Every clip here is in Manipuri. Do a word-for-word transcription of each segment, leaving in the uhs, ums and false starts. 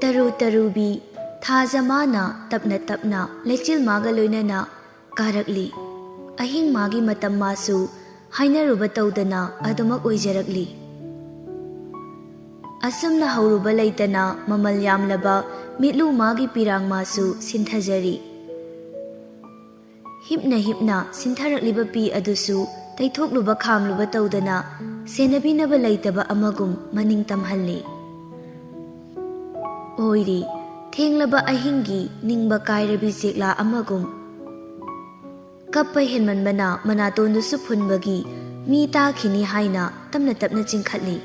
ꯇꯔꯨ ꯇꯔꯨꯕꯤ ꯊꯥꯖ ꯃꯥꯅ ꯇꯞꯅ ꯇꯞꯅ ꯂꯩꯆꯤꯜ ꯃꯥꯒ ꯂꯣꯏꯅꯅ ꯀꯥꯔꯛꯂꯤ꯫ ꯑꯍꯤꯡ ꯃꯥꯒꯤ ꯃꯇꯝ ꯃꯥꯁꯨ ꯍꯥꯏꯅꯔꯨꯕ ꯇꯧꯗꯅ ꯑꯗꯨꯃꯛ ꯑꯣꯏꯖꯔꯛꯂꯤ꯫ ꯑꯁꯨꯝꯅ ꯍꯧꯔꯨꯕ ꯂꯩꯇꯅ ꯃꯃꯜ ꯌꯥꯝꯂꯕ ꯃꯤꯠꯂꯨ ꯃꯥꯒꯤ ꯄꯤꯔꯥꯡ ꯃꯥꯁꯨ ꯁꯤꯟꯊꯖꯔꯤ꯫ ꯍꯤꯞꯅ ꯍꯤꯞꯅ ꯁꯤꯟꯊꯔꯛꯂꯤꯕ ꯄꯤ ꯑꯗꯨꯁꯨ ꯇꯩꯊꯣꯛꯂꯨꯕ ꯈꯥꯝꯂꯨꯕ ꯇꯧꯗꯅ ꯁꯦꯟꯅꯕꯤꯅꯕ ꯂꯩꯇꯕ ꯑꯃꯒꯨꯝ ꯃꯅꯤꯡ ꯇꯝꯍꯜꯂꯤ꯫ ꯑꯣꯏꯔꯤ, ꯊꯦꯡꯂꯕ ꯑꯍꯤꯡꯒꯤ ꯅꯤꯡꯕ ꯀꯥꯏꯔꯕꯤ ꯆꯦꯛꯂꯥ ꯑꯃꯒꯨꯝ꯫ ꯀꯞꯄ ꯍꯦꯟꯃꯟꯕꯅ ꯃꯅꯥꯇꯣꯟꯗꯨꯁꯨ ꯐꯨꯟꯕꯒꯤ ꯃꯤ ꯇꯥꯈꯤꯅꯤ ꯍꯥꯏꯅ ꯇꯞꯅ ꯇꯞꯅ ꯆꯤꯡꯈꯠꯂꯤ꯫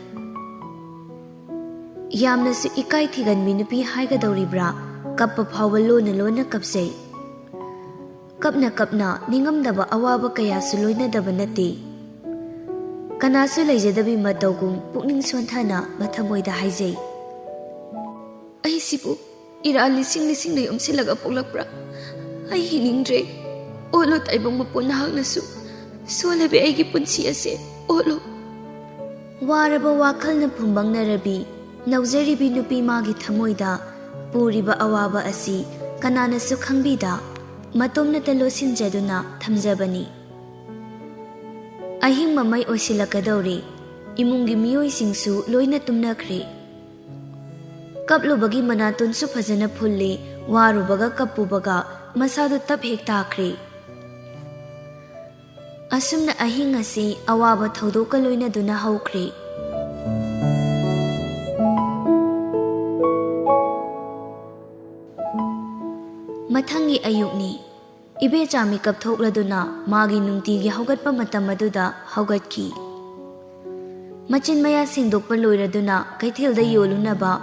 ꯌꯥꯝꯅꯁꯨ ꯏꯀꯥꯏ ꯊꯤꯒꯟꯕꯤ ꯅꯨꯄꯤ ꯍꯥꯏꯒꯗꯧꯔꯤꯕ꯭ꯔꯥ, ꯀꯞꯄ ꯐꯥꯎꯕ ꯂꯣꯟꯅ ꯂꯣꯟꯅ ꯀꯞꯆꯩ꯫ ꯀꯞꯅ ꯀꯞꯅ ꯅꯤꯡꯉꯝꯗꯕ ꯑꯋꯥꯕ ꯀꯌꯥꯁꯨ ꯂꯣꯏꯅꯗꯕ ꯅꯠꯇꯦ꯫ ꯀꯅꯥꯁꯨ ꯂꯩꯖꯗꯕꯤ ꯃꯇꯧꯒꯨꯝ ꯄꯨꯛꯅꯤꯡ ꯁꯣꯟꯊꯅ ꯃꯊꯃꯣꯏꯗ ꯍꯥꯏꯖꯩ, "ꯑꯩꯁꯤꯕꯨ ꯏꯔꯥ ꯂꯤꯁꯤꯡ ꯂꯤꯁꯤꯡꯅ ꯌꯣꯝꯁꯤꯜꯂꯒ ꯄꯣꯛꯂꯛꯄ꯭ꯔꯥ? ꯑꯩ ꯍꯤꯡꯅꯤꯡꯗ꯭ꯔꯦ꯫ ꯑꯣꯠꯂꯣ ꯇꯥꯏꯕꯪ ꯃꯄꯣꯟ ꯅꯍꯥꯛꯅꯁꯨ꯫ ꯁꯣꯜꯂꯕꯤ ꯑꯩꯒꯤ ꯄꯨꯟꯁꯤ ꯑꯁꯦ ꯑꯣꯠꯂꯣ"꯫ ꯋꯥꯔꯕ ꯋꯥꯈꯜꯅ ꯐꯨꯝꯕꯪꯅꯔꯕꯤ ꯅꯧꯖꯔꯤꯕꯤ ꯅꯨꯄꯤ ꯃꯥꯒꯤ ꯊꯃꯣꯏꯗ ꯄꯨꯔꯤꯕ ꯑꯋꯥꯕ ꯑꯁꯤ ꯀꯅꯥꯅꯁꯨ ꯈꯪꯕꯤꯗ ꯃꯇꯣꯝꯅꯇ ꯂꯣꯠꯁꯤꯟꯖꯗꯨꯅ ꯊꯝꯖꯕꯅꯤ꯫ ꯑꯍꯤꯡ ꯃꯃꯩ ꯑꯣꯏꯁꯤꯜꯂꯛꯀꯗꯧꯔꯦ꯫ ꯏꯃꯨꯡꯒꯤ ꯃꯤꯑꯣꯏꯁꯤꯡꯁꯨ ꯂꯣꯏꯅ ꯇꯨꯝꯅꯈ꯭ꯔꯦ꯫ ꯀꯞꯂꯨꯕꯒꯤ ꯃꯅꯥꯇꯣꯟꯁꯨ ꯐꯖꯅ ꯐꯨꯜꯂꯦ, ꯋꯥꯔꯨꯕꯒ ꯀꯞꯄꯨꯕꯒ ꯃꯁꯥꯗꯨ ꯇꯞ ꯍꯦꯛ ꯇꯥꯈ꯭ꯔꯦ꯫ ꯑꯁꯨꯝꯅ ꯑꯍꯤꯡ ꯑꯁꯤ ꯑꯋꯥꯕ ꯊꯧꯗꯣꯛꯀ ꯂꯣꯏꯅꯗꯨꯅ ꯍꯧꯈ꯭ꯔꯦ꯫ ꯃꯊꯪꯒꯤ ꯑꯌꯨꯛꯅꯤ꯫ ꯏꯕꯦꯆꯥ ꯃꯤꯀꯞ ꯊꯣꯛꯂꯗꯨꯅ ꯃꯥꯒꯤ ꯅꯨꯡꯇꯤꯒꯤ ꯍꯧꯒꯠꯄ ꯃꯇꯝ ꯑꯗꯨꯗ ꯍꯧꯒꯠꯈꯤ꯫ ꯃꯆꯤꯟ ꯃꯌꯥ ꯁꯦꯡꯗꯣꯛꯄ ꯂꯣꯏꯔꯗꯨꯅ ꯀꯩꯊꯦꯜꯗ ꯌꯣꯜꯂꯨꯅꯕ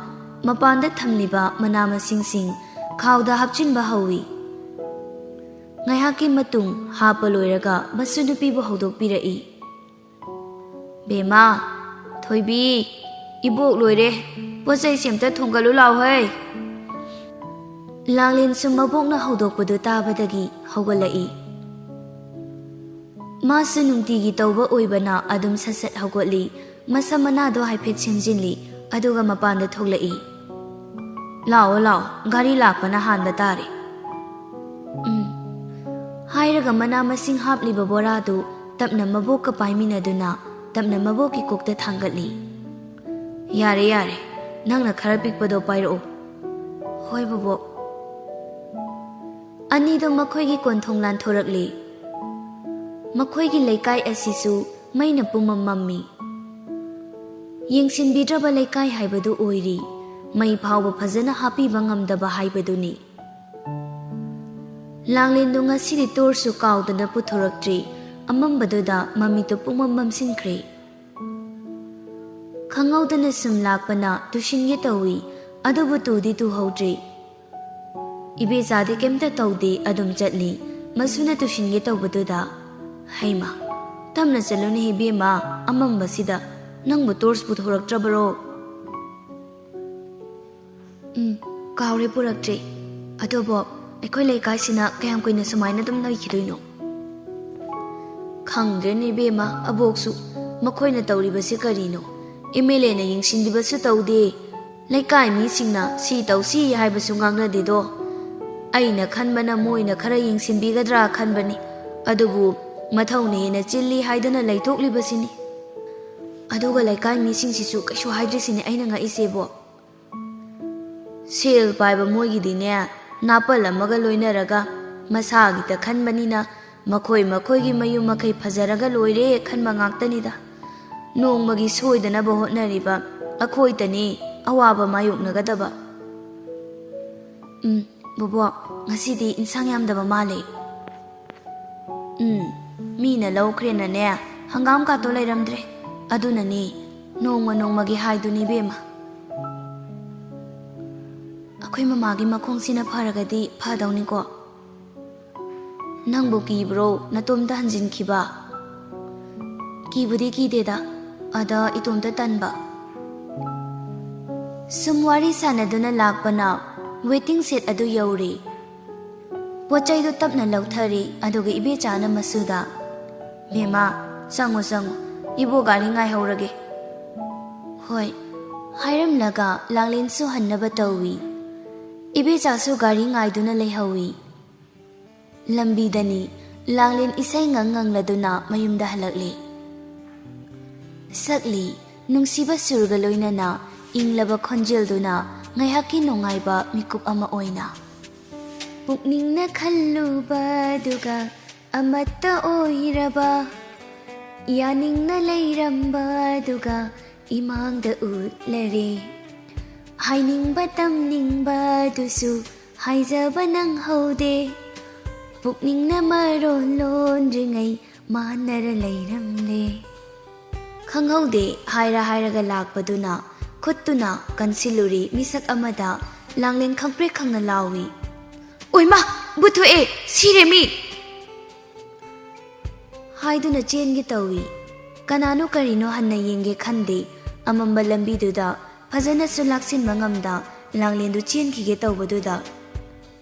ꯃꯄꯥꯟꯗ ꯊꯝꯂꯤꯕ ꯃꯅꯥ ꯃꯁꯤꯡꯁꯤꯡ ꯈꯥꯎꯗ ꯍꯥꯞꯆꯤꯟꯕ ꯍꯧꯏ꯫ ꯉꯥꯏꯍꯥꯛꯀꯤ ꯃꯇꯨꯡ ꯍꯥꯞꯄ ꯂꯣꯏꯔꯒ ꯃꯁꯨ ꯅꯨꯄꯤꯕꯨ ꯍꯧꯗꯣꯛꯄꯤꯔꯛꯏ꯫ "ꯕꯦꯝꯃ, ꯊꯣꯏꯕꯤ, ꯏꯕꯣꯛ ꯂꯣꯏꯔꯦ, ꯄꯣꯠ ꯆꯩꯁꯦ ꯑꯝꯇ ꯊꯣꯡꯒꯠꯂꯨ ꯂꯥꯎꯍꯩ!" ꯂꯥꯡꯂꯦꯟꯁꯨ ꯃꯕꯣꯛꯅ ꯍꯧꯗꯣꯛꯄꯗꯨ ꯇꯥꯕꯗꯒꯤ ꯍꯧꯒꯠꯂꯛꯏ꯫ ꯃꯥꯁꯨ ꯅꯨꯡꯇꯤꯒꯤ ꯇꯧꯕ ꯑꯣꯏꯕꯅ ꯑꯗꯨꯝ ꯁꯠ ꯁꯠ ꯍꯧꯒꯠꯂꯤ, ꯃꯁꯝ ꯃꯅꯥꯗꯣ ꯍꯥꯏꯐꯦꯠ ꯁꯦꯝꯖꯤꯜꯂꯤ, ꯑꯗꯨꯒ ꯃꯄꯥꯟꯗ ꯊꯣꯛꯂꯛꯏ꯫ "ꯂꯥꯛꯑꯣ, ꯂꯥꯛꯑꯣ, ꯒꯥꯔꯤ ꯂꯥꯛꯄꯅ ꯍꯥꯟꯕ ꯇꯥꯔꯦ꯫" "ꯎꯝ꯫" ꯍꯥꯏꯔꯒ ꯃꯅꯥ ꯃꯁꯤꯡ ꯍꯥꯞꯂꯤꯕ ꯕꯣꯔꯥꯗꯨ ꯇꯞꯅ ꯃꯕꯣꯛꯀ ꯄꯥꯏꯃꯤꯟꯅꯗꯨꯅ ꯇꯞꯅ ꯃꯕꯣꯛꯀꯤ ꯀꯣꯛꯇ ꯊꯥꯡꯒꯠꯂꯤ꯫ "ꯌꯥꯔꯦ, ꯌꯥꯔꯦ, ꯅꯪꯅ ꯈꯔ ꯄꯤꯛꯄꯗꯣ ꯄꯥꯏꯔꯛꯑꯣ꯫" "ꯍꯣꯏ, ꯕꯣꯕꯣꯛ꯫" ꯑꯅꯤꯗꯣ ꯃꯈꯣꯏꯒꯤ ꯀꯣꯟꯊꯣꯡ ꯂꯥꯟꯊꯣꯔꯛꯂꯤ꯫ ꯃꯈꯣꯏꯒꯤ ꯂꯩꯀꯥꯏ ꯑꯁꯤꯁꯨ ꯃꯩꯅ ꯄꯨꯝꯃꯝ ꯃꯝꯃꯤ꯫ ꯌꯦꯡꯁꯤꯟꯕꯤꯗ꯭ꯔꯕ ꯂꯩꯀꯥꯏ ꯍꯥꯏꯕꯗꯨ ꯑꯣꯏꯔꯤ꯫ ꯃꯩ ꯐꯥꯎꯕ ꯐꯖꯅ ꯍꯥꯞꯄꯤꯕ ꯉꯝꯗꯕ ꯍꯥꯏꯕꯗꯨꯅꯤ꯫ ꯂꯥꯡꯂꯦꯟꯗꯨ ꯉꯁꯤꯗꯤ ꯇꯣꯔꯁꯁꯨ ꯀꯥꯎꯗꯅ ꯄꯨꯊꯣꯔꯛꯇ꯭ꯔꯤ꯫ ꯑꯃꯝꯕꯗꯨꯗ ꯃꯃꯤꯠꯇꯨ ꯄꯨꯡꯃꯝ ꯃꯝꯁꯤꯟꯈ꯭ꯔꯦ꯫ ꯈꯪꯍꯧꯗꯅ ꯁꯨꯝ ꯂꯥꯛꯄꯅ ꯇꯨꯁꯤꯟꯒꯦ ꯇꯧꯏ, ꯑꯗꯨꯕꯨ ꯇꯨꯗꯤ ꯇꯨꯍꯧꯗ꯭ꯔꯤ꯫ ꯏꯕꯦꯆꯥꯗꯤ ꯀꯩꯝꯇ ꯇꯧꯗꯦ, ꯑꯗꯨꯝ ꯆꯠꯂꯤ꯫ ꯃꯁꯨꯅ ꯇꯨꯁꯤꯟꯒꯦ ꯇꯧꯕꯗꯨꯗ, "ꯍꯩꯃꯥ, ꯇꯞꯅ ꯆꯠꯂꯨꯅꯦ ꯏꯕꯦꯝꯃ, ꯑꯃꯝꯕꯁꯤꯗ ꯅꯪꯕꯨ ꯇꯣꯔꯁ ꯄꯨꯊꯣꯔꯛꯇ꯭ꯔꯕꯔꯣ?" "ꯎꯝ, ꯀꯥꯎꯔꯦ, ꯄꯨꯔꯛꯇ꯭ꯔꯦ꯫ ꯑꯗꯨꯕꯨ ꯑꯩꯈꯣꯏ ꯂꯩꯀꯥꯏꯁꯤꯅ ꯀꯌꯥꯝ ꯀꯨꯏꯅ ꯁꯨꯃꯥꯏꯅ ꯑꯗꯨꯝ ꯂꯩꯈꯤꯗꯣꯏꯅꯣ?" "ꯈꯪꯗ꯭ꯔꯦꯅꯦ ꯏꯕꯦꯝꯃ, ꯑꯕꯣꯛꯁꯨ ꯃꯈꯣꯏꯅ ꯇꯧꯔꯤꯕꯁꯤ ꯀꯔꯤꯅꯣ? ꯑꯦꯝ ꯑꯦꯜ ꯑꯦꯅ ꯌꯦꯡꯁꯤꯟꯕꯤꯕꯁꯨ ꯇꯧꯗꯦ, ꯂꯩꯀꯥꯏ ꯃꯤꯁꯤꯡꯅ ꯁꯤ ꯇꯧꯁꯤ ꯍꯥꯏꯕꯁꯨ ꯉꯥꯡꯅꯗꯦꯗꯣ꯫ ꯑꯩꯅ ꯈꯟꯕꯅ ꯃꯣꯏꯅ ꯈꯔ ꯌꯦꯡꯁꯤꯟꯕꯤꯒꯗ꯭ꯔꯥ ꯈꯟꯕꯅꯤ, ꯑꯗꯨꯕꯨ ꯃꯊꯧꯅ ꯍꯦꯟꯅ ꯆꯤꯜꯂꯤ ꯍꯥꯏꯗꯨꯅ ꯂꯩꯊꯣꯛꯂꯤꯕꯁꯤꯅꯤ꯫ ꯑꯗꯨꯒ ꯂꯩꯀꯥꯏ ꯃꯤꯁꯤꯡꯁꯤꯁꯨ ꯀꯩꯁꯨ ꯍꯥꯏꯗ꯭ꯔꯤꯁꯤꯅꯤ ꯑꯩꯅ ꯉꯛꯏꯁꯦꯕꯣ꯫ ꯁꯦꯜ ꯄꯥꯏꯕ ꯃꯣꯏꯒꯤꯗꯤꯅꯦ, ꯅꯥꯄꯜ ꯑꯃꯒ ꯂꯣꯏꯅꯔꯒ ꯃꯁꯥꯒꯤꯇ ꯈꯟꯕꯅꯤꯅ ꯃꯈꯣꯏ ꯃꯈꯣꯏꯒꯤ ꯃꯌꯨꯝ ꯃꯀꯩ ꯐꯖꯔꯒ ꯂꯣꯏꯔꯦ ꯈꯟꯕ ꯉꯥꯛꯇꯅꯤꯗ꯫ ꯅꯣꯡꯃꯒꯤ ꯁꯣꯏꯗꯅꯕ ꯍꯣꯠꯅꯔꯤꯕ ꯑꯩꯈꯣꯏꯇꯅꯤ ꯑꯋꯥꯕ ꯃꯥꯌꯣꯛꯅꯒꯗꯕ꯫ ꯎꯝ, ꯕꯣꯕꯣꯛ, ꯉꯁꯤꯗꯤ ꯏꯟꯁꯥꯡ ꯌꯥꯝꯗꯕ ꯃꯥꯜꯂꯦ꯫ ꯎꯝ, ꯃꯤꯅ ꯂꯧꯈ꯭ꯔꯦꯅꯅꯦ, ꯍꯪꯒꯥꯝ ꯀꯥꯇꯣ ꯂꯩꯔꯝꯗ꯭ꯔꯦ꯫ ꯑꯗꯨꯅꯅꯤ, ꯅꯣꯡꯃ ꯅꯣꯡꯃꯒꯤ ꯍꯥꯏꯗꯨꯅꯤ ꯏꯕꯦꯝꯃ꯫ ꯑꯩꯈꯣꯏ ꯃꯃꯥꯒꯤ ꯃꯈꯣꯡꯁꯤꯅ ꯐꯔꯒꯗꯤ ꯐꯗꯧꯅꯤꯀꯣ꯫ ꯅꯪꯕꯨ ꯀꯤꯕ꯭ꯔꯣ ꯅꯇꯣꯝꯇ ꯍꯟꯖꯤꯟꯈꯤꯕ? ꯀꯤꯕꯨꯗꯤ ꯀꯤꯗꯦꯗ, ꯑꯗ ꯏꯇꯣꯝꯇ ꯇꯟꯕ꯫ ꯁꯨꯝ ꯋꯥꯔꯤ ꯁꯥꯟꯅꯗꯨꯅ ꯂꯥꯛꯄꯅ ꯋꯦꯇꯤꯡ ꯁꯦꯠ ꯑꯗꯨ ꯌꯧꯔꯦ꯫ ꯄꯣꯠ ꯆꯩꯗꯨ ꯇꯞꯅ ꯂꯧꯊꯔꯦ, ꯑꯗꯨꯒ ꯏꯕꯦꯆꯥꯅ ꯃꯁꯨꯗ, "ꯃꯦꯃꯥ, ꯆꯪꯉꯨ, ꯆꯪꯉꯨ, ꯏꯕꯣ ꯒꯥꯔꯤ ꯉꯥꯏꯍꯧꯔꯒꯦ꯫" "ꯍꯣꯏ," ꯍꯥꯏꯔꯝꯂꯒ ꯂꯥꯡꯂꯦꯟꯁꯨ ꯍꯟꯅꯕ ꯇꯧꯏ꯫ ꯏꯕꯦꯆꯥꯁꯨ ꯒꯥꯔꯤ ꯉꯥꯏꯗꯨꯅ ꯂꯩꯍꯧꯏ꯫ ꯂꯝꯕꯤꯗꯅꯤ ꯂꯥꯡꯂꯦꯟ ꯏꯁꯩ ꯉꯪ ꯉꯪꯂꯗꯨꯅ ꯃꯌꯨꯝꯗ ꯍꯜꯂꯛꯂꯤ꯫ ꯁꯛꯂꯤ ꯅꯨꯡꯁꯤꯕ ꯁꯨꯔꯒ ꯂꯣꯏꯅꯅ ꯏꯪꯂꯕ ꯈꯣꯟꯖꯦꯜꯗꯨꯅ ꯉꯥꯏꯍꯥꯛꯀꯤ ꯅꯨꯡꯉꯥꯏꯕ ꯃꯤꯀꯨꯞ ꯑꯃ ꯑꯣꯏꯅ꯫ ꯄꯨꯛꯅꯤꯡꯅ ꯈꯜꯂꯨꯕꯗꯨꯒ ꯑꯃꯠꯇ ꯑꯣꯏꯔꯕ, ꯌꯥꯅꯤꯡꯅ ꯂꯩꯔꯝꯕꯗꯨꯒ ꯏꯃꯥꯡꯗ ꯎꯠꯂꯔꯦ꯫ ꯍꯥꯏꯅꯤꯡꯕ ꯇꯝꯅꯤꯡꯕꯗꯨꯁꯨ ꯍꯥꯏꯖꯕ ꯅꯪꯍꯧꯗꯦ꯫ ꯄꯨꯛꯅꯤꯡꯅ ꯃꯔꯣꯟ ꯂꯣꯟꯗ꯭ꯔꯤꯉꯩ ꯃꯥꯟꯅꯔ ꯂꯩꯔꯝꯂꯦ꯫ ꯈꯪꯍꯧꯗꯦ, ꯍꯥꯏꯔ ꯍꯥꯏꯔꯒ ꯂꯥꯛꯄꯗꯨꯅ ꯈꯨꯠꯇꯨꯅ ꯀꯟꯁꯤꯜꯂꯨꯔꯤ ꯃꯤꯁꯛ ꯑꯃꯗ꯫ ꯂꯥꯡꯂꯦꯟ ꯈꯪꯄ꯭ꯔꯦꯛ ꯈꯪꯅ ꯂꯥꯎꯏ, "ꯑꯣꯏꯃꯥ! ꯕꯨꯠ ꯊꯣꯛꯑꯦ! ꯁꯤꯔꯦ ꯃꯤ!" ꯍꯥꯏꯗꯨꯅ ꯆꯦꯟꯒꯦ ꯇꯧꯏ꯫ ꯀꯅꯥꯅꯣ ꯀꯔꯤꯅꯣ ꯍꯟꯅ ꯌꯦꯡꯒꯦ ꯈꯟꯗꯦ꯫ ꯑꯃꯝꯕ ꯂꯝꯕꯤꯗꯨꯗ ꯐꯖꯅꯁꯨ ꯂꯥꯛꯁꯤꯟꯕ ꯉꯝꯗ ꯂꯥꯡꯂꯦꯟꯗꯨ ꯆꯦꯟꯈꯤꯒꯦ ꯇꯧꯕꯗꯨꯗ,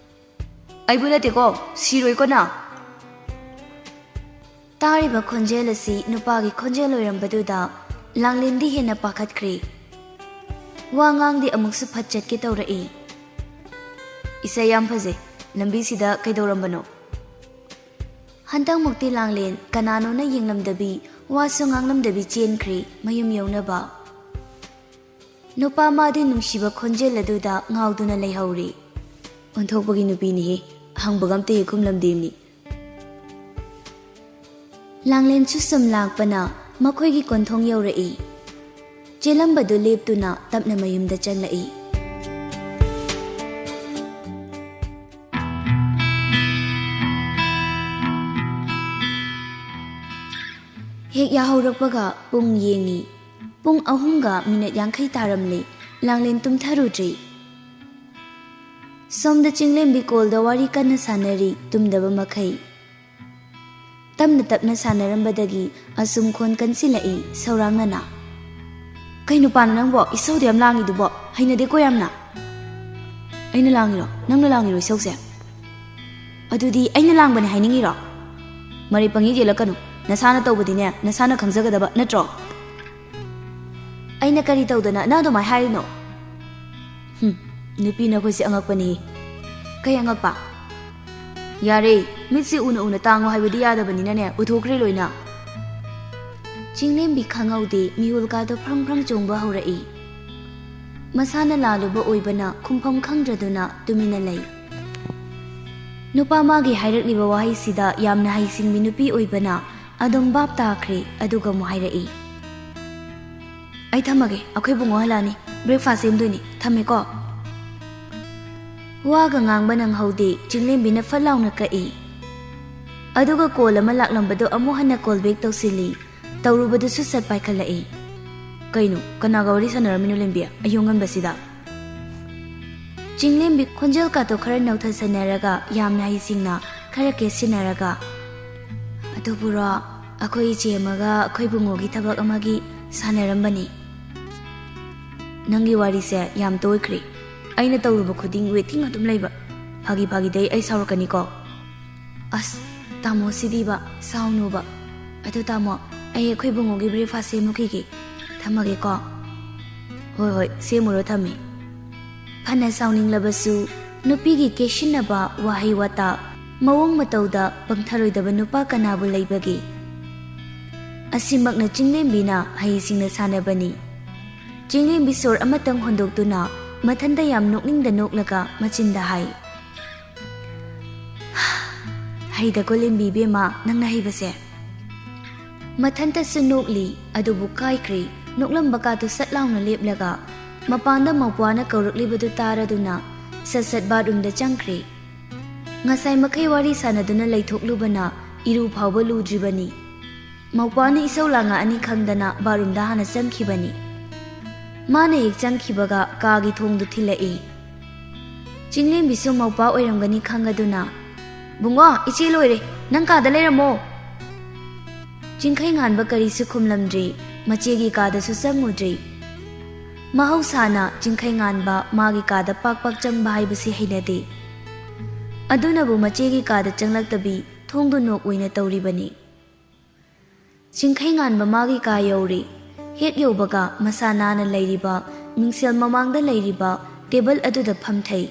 "ꯑꯩꯕꯨ ꯅꯠꯇꯦꯀꯣ, ꯁꯤꯔꯣꯏꯀꯣ ꯅꯪ!" ꯇꯥꯔꯤꯕ ꯈꯣꯟꯖꯦꯜ ꯑꯁꯤ ꯅꯨꯄꯥꯒꯤ ꯈꯣꯟꯖꯦꯜ ꯑꯣꯏꯔꯝꯕꯗꯨꯗ ꯂꯥꯡꯂꯦꯟꯗꯤ ꯍꯦꯟꯅ ꯄꯥꯈꯠꯈ꯭ꯔꯦ꯫ ꯋꯥ ꯉꯥꯡꯗꯤ ꯑꯃꯨꯛꯁꯨ ꯐꯠ ꯆꯠꯀꯦ ꯇꯧꯔꯛꯏ꯫ "ꯏꯁꯩ ꯌꯥꯝ ꯐꯖꯩ꯫ ꯂꯝꯕꯤꯁꯤꯗ ꯀꯩꯗꯧꯔꯝꯕꯅꯣ?" ꯍꯟꯗꯛꯃꯨꯛꯇꯤ ꯂꯥꯡꯂꯦꯟ ꯀꯅꯥꯅꯣꯅ ꯌꯦꯡꯂꯝꯗꯕꯤ, ꯋꯥꯁꯨ ꯉꯥꯡꯂꯝꯗꯕꯤ ꯆꯦꯟꯈ꯭ꯔꯦ ꯃꯌꯨꯝ ꯌꯧꯅꯕ꯫ ꯅꯨꯄꯥ ꯃꯥꯗꯤ ꯅꯨꯡꯁꯤꯕ ꯈꯣꯟꯖꯦꯜ ꯑꯗꯨꯗ ꯉꯥꯎꯗꯨꯅ ꯂꯩꯍꯧꯔꯦ꯫ "ꯑꯣꯟꯊꯣꯛꯄꯒꯤ ꯅꯨꯄꯤꯅꯤꯍꯦ, ꯍꯪꯕꯒ ꯑꯝꯇ ꯍꯦꯛ ꯈꯨꯝꯂꯝꯗꯦꯅꯤ꯫" ꯂꯥꯡꯂꯦꯟꯁꯨ ꯁꯨꯝ ꯂꯥꯛꯄꯅ ꯃꯈꯣꯏꯒꯤ ꯀꯣꯟꯊꯣꯡ ꯌꯧꯔꯛꯏ꯫ ꯆꯦꯜꯂꯝꯕꯗꯨ ꯂꯦꯞꯇꯨꯅ ꯇꯞꯅ ꯃꯌꯨꯝꯗ ꯆꯪꯂꯛꯏ꯫ ꯍꯦꯛ ꯌꯥꯍꯧꯔꯛꯄꯒ ꯄꯨꯡ ꯌꯦꯡꯉꯤ꯫ ꯄꯨꯡ ꯑꯍꯨꯝꯒ ꯃꯤꯅꯠ ꯌꯥꯡꯈꯩ ꯇꯥꯔꯝꯂꯦ꯫ ꯂꯥꯡꯂꯦꯟ ꯇꯨꯝꯊꯔꯨꯗ꯭ꯔꯤ꯫ ꯁꯣꯝꯗ ꯆꯤꯡꯂꯦꯝꯕꯤ ꯀꯣꯜꯗ ꯋꯥꯔꯤ ꯀꯟꯅ ꯁꯥꯟꯅꯔꯤ, ꯇꯨꯝꯗꯕ ꯃꯈꯩ꯫ ꯇꯞꯅ ꯇꯞꯅ ꯁꯥꯟꯅꯔꯝꯕꯗꯒꯤ ꯑꯁꯨꯝ ꯈꯣꯟ ꯀꯟꯁꯤꯜꯂꯛꯏ ꯁꯧꯔꯥꯡꯅꯅ꯫ "ꯀꯩ ꯅꯨꯄꯥꯅꯣ ꯅꯪꯕꯣ? ꯏꯁꯧꯗ ꯌꯥꯝ ꯂꯥꯡꯉꯤꯗꯨꯕꯣ? ꯍꯩꯅꯗꯦꯀꯣ ꯌꯥꯝꯅ!" "ꯑꯩꯅ ꯂꯥꯡꯉꯤꯔꯣ? ꯅꯪꯅ ꯂꯥꯡꯉꯤꯔꯣ ꯏꯁꯧꯁꯦ? ꯑꯗꯨꯗꯤ ꯑꯩꯅ ꯂꯥꯡꯕꯅꯦ ꯍꯥꯏꯅꯤꯡꯉꯤꯔꯣ? ꯃꯔꯩ ꯄꯪꯌꯦ ꯌꯦꯜꯂꯛꯀꯅꯨ꯫ ꯅꯁꯥꯅ ꯇꯧꯕꯗꯤꯅꯦ, ꯅꯁꯥꯅ ꯈꯪꯖꯒꯗꯕ ꯅꯠꯇ꯭ꯔꯣ?" "ꯑꯩꯅ ꯀꯔꯤ ꯇꯧꯗꯅ ꯅꯪ ꯑꯗꯨꯃꯥꯏ ꯍꯥꯏꯔꯤꯅꯣ?" "ꯍꯨꯝ, ꯅꯨꯄꯤ ꯅꯈꯣꯏꯁꯦ ꯑꯉꯛꯄꯅꯤ꯫ ꯀꯩ ꯑꯉꯛꯄ? ꯌꯥꯔꯦ, ꯃꯤꯠꯁꯦ ꯎꯅ ꯎꯅ ꯇꯥꯡꯉꯣ ꯍꯥꯏꯕꯗꯤ ꯌꯥꯗꯕꯅꯤꯅꯅꯦ, ꯎꯊꯣꯛꯈ꯭ꯔꯦ ꯂꯣꯏꯅ꯫ ꯆꯤꯡꯂꯦꯝꯕꯤ ꯈꯪꯍꯧꯗꯦ, ꯃꯤꯍꯨꯜ ꯀꯥꯗꯣ ꯐ꯭ꯔꯪ ꯐ꯭ꯔꯪ ꯆꯣꯡꯕ ꯍꯧꯔꯛꯏ꯫ ꯃꯁꯥꯅ ꯂꯥꯜꯂꯨꯕ ꯑꯣꯏꯕꯅ ꯈꯨꯝꯐꯝ ꯈꯪꯗ꯭ꯔꯗꯨꯅ ꯇꯨꯃꯤꯟꯅ ꯂꯩ꯫ ꯅꯨꯄꯥ ꯃꯥꯒꯤ ꯍꯥꯏꯔꯛꯂꯤꯕ ꯋꯥꯍꯩꯁꯤꯗ ꯌꯥꯝꯅ ꯍꯩꯁꯤꯡꯕꯤ ꯅꯨꯄꯤ ꯑꯣꯏꯕꯅ ꯑꯗꯨꯝ ꯚꯥꯞ ꯇꯥꯈ꯭ꯔꯦ, ꯑꯗꯨꯒ ꯑꯃꯨꯛ ꯍꯥꯏꯔꯛꯏ, "ꯑꯩ ꯊꯝꯃꯒꯦ, ꯑꯩꯈꯣꯏ ꯕꯨꯡꯉꯣ ꯍꯜꯂꯛꯑꯅꯤ, breakfast ꯁꯦꯝꯗꯣꯏꯅꯤ, ꯊꯝꯃꯦꯀꯣ"꯫ ꯋꯥꯒ ꯉꯥꯡꯕ ꯅꯪꯍꯧꯗꯦ, ꯆꯤꯡꯂꯦꯝꯕꯤꯅ ꯐꯠ ꯂꯥꯎꯅ ꯀꯛꯏ꯫ ꯑꯗꯨꯒ call ꯑꯃ ꯂꯥꯛꯂꯝꯕꯗꯣ ꯑꯃꯨꯛ ꯍꯟꯅ call back ꯇꯧꯁꯤꯜꯂꯤ꯫ ꯇꯧꯔꯨꯕꯗꯨꯁꯨ ꯁꯠ ꯄꯥꯏꯈꯠꯂꯛꯏ꯫ "ꯀꯩꯅꯣ, ꯀꯅꯥꯒ ꯋꯥꯔꯤ ꯁꯥꯟꯅꯔꯝꯃꯤꯅꯣ ꯂꯦꯝꯕꯤ, ꯑꯌꯨꯛ ꯉꯟꯕꯁꯤꯗ?" ꯆꯤꯡꯂꯦꯝꯕꯤ ꯈꯣꯟꯖꯦꯜ ꯀꯥꯇꯣ ꯈꯔ ꯅꯧꯊꯁꯟꯅꯔꯒ ꯌꯥꯝꯅ ꯍꯩꯁꯤꯡꯅ ꯈꯔ ꯀꯦꯠꯁꯤꯟꯅꯔꯒ, "ꯑꯗꯨꯕꯨꯔꯣ, ꯑꯩꯈꯣꯏ ꯏꯆꯦ ꯑꯃꯒ ꯑꯩꯈꯣꯏ ꯕꯨꯡꯉꯣꯒꯤ ꯊꯕꯛ ꯑꯃꯒꯤ ꯁꯥꯟꯅꯔꯝꯕꯅꯤ"꯫ "ꯅꯪꯒꯤ ꯋꯥꯔꯤꯁꯦ ꯌꯥꯝ ꯇꯣꯏꯈ꯭ꯔꯦ꯫ ꯑꯩꯅ ꯇꯧꯔꯨꯕ ꯈꯨꯗꯤꯡ waiting ꯑꯗꯨꯝ ꯂꯩꯕ꯫ ꯐꯥꯒꯤ ꯐꯥꯒꯤꯗꯩ ꯑꯩ ꯁꯥꯎꯔꯛꯀꯅꯤꯀꯣ"꯫ "ꯑꯁ, ꯇꯥꯃꯣ ꯁꯤꯗꯤꯕ, ꯁꯥꯎꯅꯨꯕ꯫ ꯑꯗꯨ ꯇꯥꯃꯣ, ꯑꯩ ꯑꯩꯈꯣꯏ ꯕꯨꯡꯉꯣꯒꯤ breakfast ꯁꯦꯝꯃꯨꯈꯤꯒꯦ꯫ ꯊꯝꯃꯒꯦꯀꯣ"꯫ "ꯍꯣꯏ, ꯍꯣꯏ, ꯁꯦꯝꯃꯨꯔꯣ, ꯊꯝꯃꯦ"꯫ ꯐꯅ ꯁꯥꯎꯅꯤꯡꯂꯕꯁꯨ ꯅꯨꯄꯤꯒꯤ ꯀꯦꯠꯁꯤꯟꯅꯕ ꯋꯥꯍꯩ ꯋꯥꯇꯥ, ꯃꯑꯣꯡ ꯃꯇꯧꯗ ꯄꯪꯊꯔꯣꯏꯗꯕ ꯅꯨꯄꯥ ꯀꯅꯥꯕꯨ ꯂꯩꯕꯒꯦ? ꯑꯁꯤꯃꯛꯅ ꯆꯤꯡꯂꯦꯝꯕꯤꯅ ꯍꯩꯁꯤꯡꯅ ꯁꯥꯟꯅꯕꯅꯤ꯫ ꯆꯤꯡꯂꯦꯝꯕꯤ ꯁꯣꯔ ꯑꯃꯇꯪ ꯍꯣꯟꯗꯣꯛꯇꯨꯅ ꯃꯊꯟꯇ ꯌꯥꯝ ꯅꯣꯛꯅꯤꯡꯗ ꯅꯣꯛꯂꯒ ꯃꯆꯤꯟꯗ ꯍꯥꯏ, "ꯍꯩꯗꯀꯣ ꯂꯦꯝꯕꯤ ꯏꯕꯦꯝꯃ, ꯅꯪꯅ ꯍꯩꯕꯁꯦ"꯫ ꯃꯊꯟꯇꯁꯨ ꯅꯣꯛꯂꯤ, ꯑꯗꯨꯕꯨ ꯀꯥꯏꯈ꯭ꯔꯦ꯫ ꯅꯣꯛꯂꯝꯕ ꯀꯥꯗꯨ ꯁꯠ ꯂꯥꯎꯅ ꯂꯦꯞꯂꯒ ꯃꯄꯥꯟꯗ ꯃꯧꯄ꯭ꯋꯥꯅ ꯀꯧꯔꯛꯂꯤꯕꯗꯨ ꯇꯥꯔꯗꯨꯅ ꯁꯠ ꯁꯠ bathroomꯗ ꯆꯪꯈ꯭ꯔꯦ꯫ ꯉꯁꯥꯏ ꯃꯈꯩ ꯋꯥꯔꯤ ꯁꯥꯟꯅꯗꯨꯅ ꯂꯩꯊꯣꯛꯂꯨꯕꯅ ꯏꯔꯨ ꯐꯥꯎꯕ ꯂꯨꯗ꯭ꯔꯤꯕꯅꯤ꯫ ꯃꯧꯄ꯭ꯋꯥꯅ ꯏꯁꯧ ꯂꯥꯡꯉꯛꯑꯅꯤ ꯈꯪꯗꯅ bathroomꯗ ꯍꯥꯟꯅ ꯆꯪꯈꯤꯕꯅꯤ꯫ ꯃꯥꯅ ꯍꯦꯛ ꯆꯪꯈꯤꯕꯒ ꯀꯥꯒꯤ ꯊꯣꯡꯗꯨ ꯊꯤꯜꯂꯛꯏ꯫ ꯆꯤꯡꯂꯦꯝꯕꯤꯁꯨ ꯃꯧꯄ꯭ꯋꯥ ꯑꯣꯏꯔꯝꯒꯅꯤ ꯈꯪꯉꯗꯨꯅ, "ꯕꯨꯡꯉꯣ, ꯏꯆꯦ ꯂꯣꯏꯔꯦ, ꯅꯪ ꯀꯥꯗ ꯂꯩꯔꯝꯃꯣ"꯫ ꯆꯤꯡꯈꯩ ꯉꯥꯟꯕ ꯀꯔꯤꯁꯨ ꯈꯨꯝꯂꯝꯗ꯭ꯔꯤ, ꯃꯆꯦꯒꯤ ꯀꯥꯗꯁꯨ ꯆꯪꯉꯨꯗ꯭ꯔꯤ꯫ ꯃꯍꯧꯁꯥꯅ ꯆꯤꯡꯈꯩ ꯉꯥꯟꯕ ꯃꯥꯒꯤ ꯀꯥꯗ ꯄꯥꯛ ꯄꯥꯛ ꯆꯪꯕ ꯍꯥꯏꯕꯁꯤ ꯍꯩꯅꯗꯦ꯫ ꯑꯗꯨꯅꯕꯨ ꯃꯆꯦꯒꯤ ꯀꯥꯗ ꯆꯪꯂꯛꯇꯕꯤ ꯊꯣꯡꯗꯨ knock ꯑꯣꯏꯅ ꯇꯧꯔꯤꯕꯅꯤ꯫ ꯆꯤꯡꯈꯩ ꯉꯥꯟꯕ ꯃꯥꯒꯤ ꯀꯥ ꯌꯧꯔꯦ꯫ ꯍꯦꯛ ꯌꯧꯕꯒ ꯃꯁꯥ ꯅꯥꯟꯅ ꯂꯩꯔꯤꯕ, ꯃꯤꯡꯁꯦꯜ ꯃꯃꯥꯡꯗ ꯂꯩꯔꯤꯕ ꯇꯦꯕꯜ ꯑꯗꯨꯗ ꯐꯝꯊꯩ꯫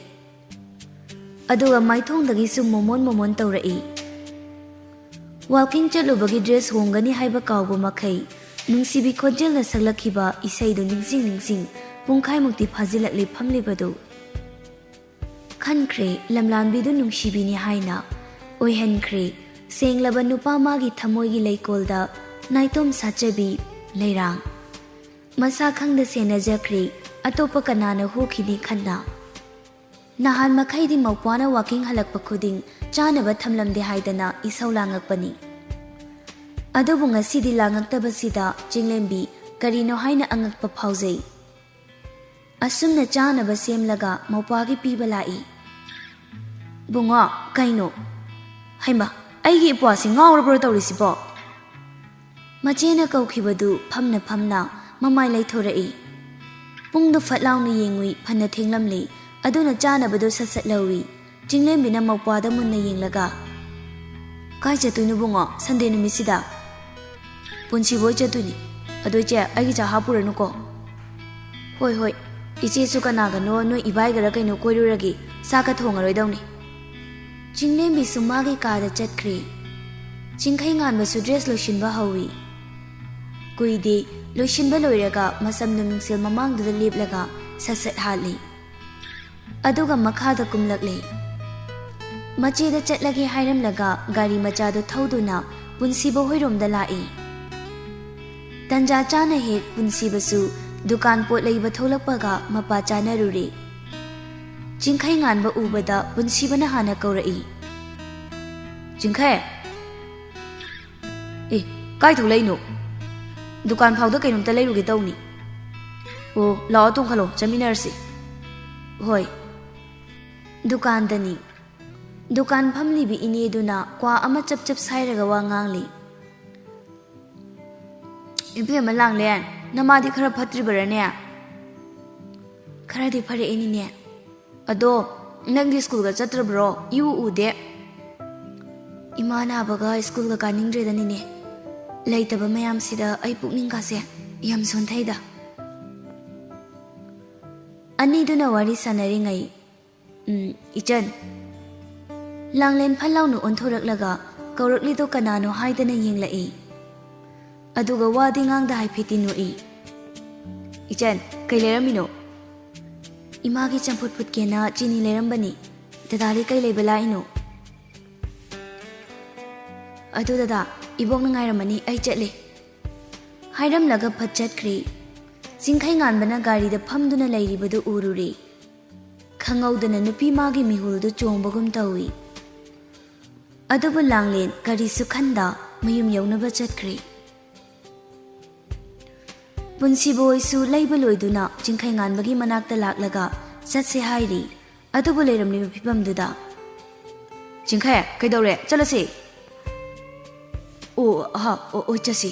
ꯑꯗꯨꯒ ꯃꯥꯏꯊꯣꯡꯗꯒꯤꯁꯨ ꯃꯣꯃꯣꯟ ꯃꯣꯃꯣꯟ ꯇꯧꯔꯛꯏ꯫ ꯋꯥꯀꯤꯡ ꯆꯠꯂꯨꯕꯒꯤ ꯗ꯭ꯔꯦꯁ ꯍꯣꯡꯒꯅꯤ ꯍꯥꯏꯕ ꯀꯥꯎꯕ ꯃꯈꯩ ꯅꯨꯡꯁꯤꯕꯤ ꯈꯣꯟꯖꯦꯜꯅ ꯁꯛꯂꯛꯈꯤꯕ ꯏꯁꯩꯗꯨ ꯅꯤꯡꯁꯤꯡ ꯅꯤꯡꯁꯤꯡ ꯄꯨꯡꯈꯥꯏꯃꯨꯛꯇꯤ ꯐꯥꯖꯤꯜꯂꯛꯂꯤ ꯐꯝꯂꯤꯕꯗꯨ꯫ ꯈꯟꯈ꯭ꯔꯦ ꯂꯝꯂꯥꯟꯕꯤꯗꯨ ꯅꯨꯡꯁꯤꯕꯤꯅꯤ ꯍꯥꯏꯅ꯫ ꯑꯣꯏꯍꯟꯈ꯭ꯔꯦ ꯁꯦꯡꯂꯕ ꯅꯨꯄꯥ ꯃꯥꯒꯤ ꯊꯃꯣꯏꯒꯤ ꯂꯩꯀꯣꯜꯗ ꯅꯥꯏꯇꯣꯝ ꯁꯥꯠꯆꯕꯤ ꯂꯩꯔꯥꯡ꯫ ꯃꯁꯥ ꯈꯪꯗ ꯁꯦꯟꯅꯖꯈ꯭ꯔꯦ ꯑꯇꯣꯞꯄ ꯀꯅꯥꯅ ꯍꯨꯈꯤꯅꯤ ꯈꯟꯅ꯫ ꯅꯍꯥꯟ ꯃꯈꯩꯗꯤ ꯃꯧꯄ꯭ꯋꯥꯅ ꯋꯥꯀꯤꯡ ꯍꯜꯂꯛꯄ ꯈꯨꯗꯤꯡ ꯆꯥꯅꯕ ꯊꯝꯂꯝꯗꯦ ꯍꯥꯏꯗꯅ ꯏꯁꯧ ꯂꯥꯡꯉꯛꯄꯅꯤ꯫ ꯑꯗꯨꯕꯨ ꯉꯁꯤꯗꯤ ꯂꯥꯡꯉꯛꯇꯕꯁꯤꯗ ꯆꯤꯡꯂꯦꯝꯕꯤ ꯀꯔꯤꯅꯣ ꯍꯥꯏꯅ ꯑꯉꯛꯄ ꯐꯥꯎꯖꯩ꯫ ꯑꯁꯨꯝꯅ ꯆꯥꯅꯕ ꯁꯦꯝꯂꯒ ꯃꯧꯄ꯭ꯋꯥꯒꯤ ꯄꯤꯕ ꯂꯥꯛꯏ꯫ "ꯕꯨꯡꯉꯣ, ꯀꯩꯅꯣ?" "ꯍꯩꯃ, ꯑꯩꯒꯤ ꯏꯄ꯭ꯋꯥꯁꯤ ꯉꯥꯎꯔꯕ꯭ꯔꯣ ꯇꯧꯔꯤꯁꯤꯕꯣ?" ꯃꯆꯦꯅ ꯀꯧꯈꯤꯕꯗꯨ ꯐꯝꯅ ꯐꯝꯅ ꯃꯃꯥꯏ ꯂꯩꯊꯣꯔꯛꯏ꯫ ꯄꯨꯡꯗꯨ ꯐꯠ ꯂꯥꯎꯅ ꯌꯦꯡꯉꯨꯏ, ꯐꯅ ꯊꯦꯡꯂꯝꯂꯦ꯫ ꯑꯗꯨꯅ ꯆꯥꯅꯕꯗꯨ ꯁꯠ ꯁꯠ ꯂꯧꯏ꯫ ꯆꯤꯡꯂꯦꯝꯕꯤꯅ ꯃꯧꯄ꯭ꯋꯥꯗ ꯃꯨꯟꯅ ꯌꯦꯡꯂꯒ, "ꯀꯥꯏ ꯆꯠꯇꯣꯏꯅꯣ ꯕꯨꯡꯉꯣ, ꯁꯟꯗꯦ ꯅꯨꯃꯤꯠꯁꯤꯗ?" "ꯄꯨꯟꯁꯤꯕ ꯍꯣꯏ ꯆꯠꯇꯣꯏꯅꯤ꯫ ꯑꯗꯣ ꯏꯆꯦ, ꯑꯩꯒꯤ ꯆꯥ ꯍꯥꯞꯄꯨꯔꯅꯨꯀꯣ?" "ꯍꯣꯏ, ꯍꯣꯏ, ꯏꯆꯦꯁꯨ ꯀꯅꯥꯒꯅꯣ ꯅꯣꯏ ꯏꯕꯥꯏꯒꯔ ꯀꯩꯅꯣ ꯀꯣꯏꯔꯨꯔꯒꯦ, ꯆꯥꯛꯀ ꯊꯣꯡꯉꯔꯣꯏꯗꯧꯅꯤ꯫" ꯆꯤꯡꯂꯦꯝꯕꯤꯁꯨ ꯃꯥꯒꯤ ꯀꯥꯗ ꯆꯠꯈ꯭ꯔꯦ꯫ ꯆꯤꯡꯈꯩ ꯉꯥꯟꯕꯁꯨ ꯗ꯭ꯔꯦꯁ ꯂꯣꯏꯁꯤꯟꯕ ꯍꯧꯏ꯫ ꯀꯨꯏꯗꯦ, ꯂꯣꯏꯁꯤꯟꯕ ꯂꯣꯏꯔꯒ ꯃꯁꯝꯗꯨ ꯃꯤꯡꯁꯦꯜ ꯃꯃꯥꯡꯗꯨꯗ ꯂꯦꯞꯂꯒ ꯁꯠ ꯁꯠ ꯍꯥꯠꯂꯤ꯫ ꯑꯗꯨꯒ ꯃꯈꯥꯗ ꯀꯨꯝꯂꯛꯂꯦ꯫ ꯃꯆꯦꯗ ꯆꯠꯂꯒꯦ ꯍꯥꯏꯔꯝꯂꯒ ꯒꯥꯔꯤ ꯃꯆꯥꯗꯨ ꯊꯧꯗꯨꯅ ꯄꯨꯟꯁꯤꯕ ꯍꯣꯏꯔꯣꯝꯗ ꯂꯥꯛꯏ꯫ ꯇꯟꯖꯥ ꯆꯥꯅ ꯍꯦꯛ ꯄꯨꯟꯁꯤꯕꯁꯨ ꯗꯨꯀꯥꯟ ꯄꯣꯠ ꯂꯩꯕ ꯊꯣꯛꯂꯛꯄꯒ ꯃꯄꯥ ꯆꯥꯅꯔꯨꯔꯦ꯫ ꯆꯤꯡꯈꯩ ꯉꯥꯟꯕ ꯎꯕꯗ ꯄꯨꯟꯁꯤꯕꯅ ꯍꯥꯟꯅ ꯀꯧꯔꯛꯏ꯫ "ꯆꯤꯡꯈꯩ!" "ꯑꯦ, ꯀꯥꯏ ꯊꯣꯛꯂꯛꯏꯅꯣ?" "ꯗꯨꯀꯥꯟ ꯐꯥꯎꯗ ꯀꯩꯅꯣꯝꯇ ꯂꯩꯔꯨꯒꯦ ꯇꯧꯅꯤ꯫" "ꯑꯣ, ꯂꯥꯛꯑꯣ, ꯇꯣꯡꯈꯠꯂꯣ, ꯆꯠꯃꯤꯟꯅꯔꯁꯤ꯫" "ꯍꯣꯏ꯫" ꯗꯨꯀꯥꯟꯗꯅꯤ꯫ ꯗꯨꯀꯥꯟ ꯐꯝꯂꯤꯕꯤ ꯏꯅꯦꯗꯨꯅ ꯀ꯭ꯋꯥ ꯑꯃ ꯆꯞ ꯆꯞ ꯁꯥꯏꯔꯒ ꯋꯥ ꯉꯥꯡꯂꯤ꯫ "ꯏꯕꯦꯝꯃ ꯂꯥꯡꯂꯦꯟ, ꯅꯃꯥꯗꯤ ꯈꯔ ꯐꯠꯇ꯭ꯔꯤꯕꯔꯅꯦ?" "ꯈꯔꯗꯤ ꯐꯔꯛꯑꯦꯅꯤꯅꯦ꯫" "ꯑꯗꯣ ꯅꯪꯗꯤ ꯁ꯭ꯀꯨꯜꯒ ꯆꯠꯇ꯭ꯔꯕ꯭ꯔꯣ? ꯏꯎ ꯎꯗꯦ꯫" "ꯏꯃꯥ ꯅꯥꯕꯒ ꯁ꯭ꯀꯨꯜꯒ ꯀꯥꯅꯤꯡꯗ꯭ꯔꯦꯗꯅꯤꯅꯦ꯫ ꯂꯩꯇꯕ ꯃꯌꯥꯝꯁꯤꯗ ꯑꯩ ꯄꯨꯛꯅꯤꯡꯒꯁꯦ ꯌꯥꯝ ꯁꯣꯟꯊꯩꯗ꯫" ꯑꯅꯤꯗꯨꯅ ꯋꯥꯔꯤ ꯁꯥꯟꯅꯔꯤꯉꯩ, "ꯎꯝ, ꯏꯆꯟ?" ꯂꯥꯡꯂꯦꯟ ꯐꯠ ꯂꯥꯎꯅ ꯑꯣꯟꯊꯣꯔꯛꯂꯒ ꯀꯧꯔꯛꯂꯤꯗꯣ ꯀꯅꯥꯅꯣ ꯍꯥꯏꯗꯅ ꯌꯦꯡꯂꯛꯏ꯫ ꯑꯗꯨꯒ ꯋꯥꯗꯤ ꯉꯥꯡꯗ ꯍꯥꯏꯐꯦꯠꯇꯤ ꯅꯣꯛꯏ꯫ "ꯏꯆꯟ, ꯀꯩ ꯂꯩꯔꯝꯃꯤꯅꯣ?" "ꯏꯃꯥꯒꯤ ꯆꯝꯐꯨꯠ ꯐꯨꯠꯀꯦꯅ ꯆꯤꯅꯤ ꯂꯩꯔꯝꯕꯅꯤ꯫ ꯗꯗꯥꯗꯤ ꯀꯩ ꯂꯩꯕ ꯂꯥꯛꯏꯅꯣ?" "ꯑꯗꯨ ꯗꯗꯥ, ꯏꯕꯣꯛꯅ ꯉꯥꯏꯔꯝꯃꯅꯤ, ꯑꯩ ꯆꯠꯂꯦ" ꯍꯥꯏꯔꯝꯂꯒ ꯐꯠ ꯆꯠꯈ꯭ꯔꯦ꯫ ꯆꯤꯡꯈꯩ ꯉꯥꯟꯕꯅ ꯒꯥꯔꯤꯗ ꯐꯝꯗꯨꯅ ꯂꯩꯔꯤꯕꯗꯨ ꯎꯔꯨꯔꯦ꯫ ꯈꯪꯍꯧꯗꯅ ꯅꯨꯄꯤ ꯃꯥꯒꯤ ꯃꯤꯍꯨꯜꯗꯨ ꯆꯣꯡꯕꯒꯨꯝ ꯇꯧꯏ꯫ ꯑꯗꯨꯕꯨ ꯂꯥꯡꯂꯦꯟ ꯀꯔꯤꯁꯨ ꯈꯟꯗ ꯃꯌꯨꯝ ꯌꯧꯅꯕ ꯆꯠꯈ꯭ꯔꯦ꯫ ꯄꯨꯟꯁꯤꯕ ꯍꯣꯏꯁꯨ ꯂꯩꯕ ꯂꯣꯏꯗꯨꯅ ꯆꯤꯡꯈꯩ ꯉꯥꯟꯕꯒꯤ ꯃꯅꯥꯛꯇ ꯂꯥꯛꯂꯒ ꯆꯠꯁꯦ ꯍꯥꯏꯔꯤ꯫ ꯑꯗꯨꯕꯨ ꯂꯩꯔꯝꯂꯤꯕ ꯐꯤꯕꯝꯗꯨꯗ, "ꯆꯤꯡꯈꯩ, ꯀꯩꯗꯧꯔꯦ? ꯆꯠꯂꯁꯦ"꯫ "ꯑꯣ, ꯑꯍ, ꯑꯣ, ꯑꯣ, ꯆꯠꯁꯤ꯫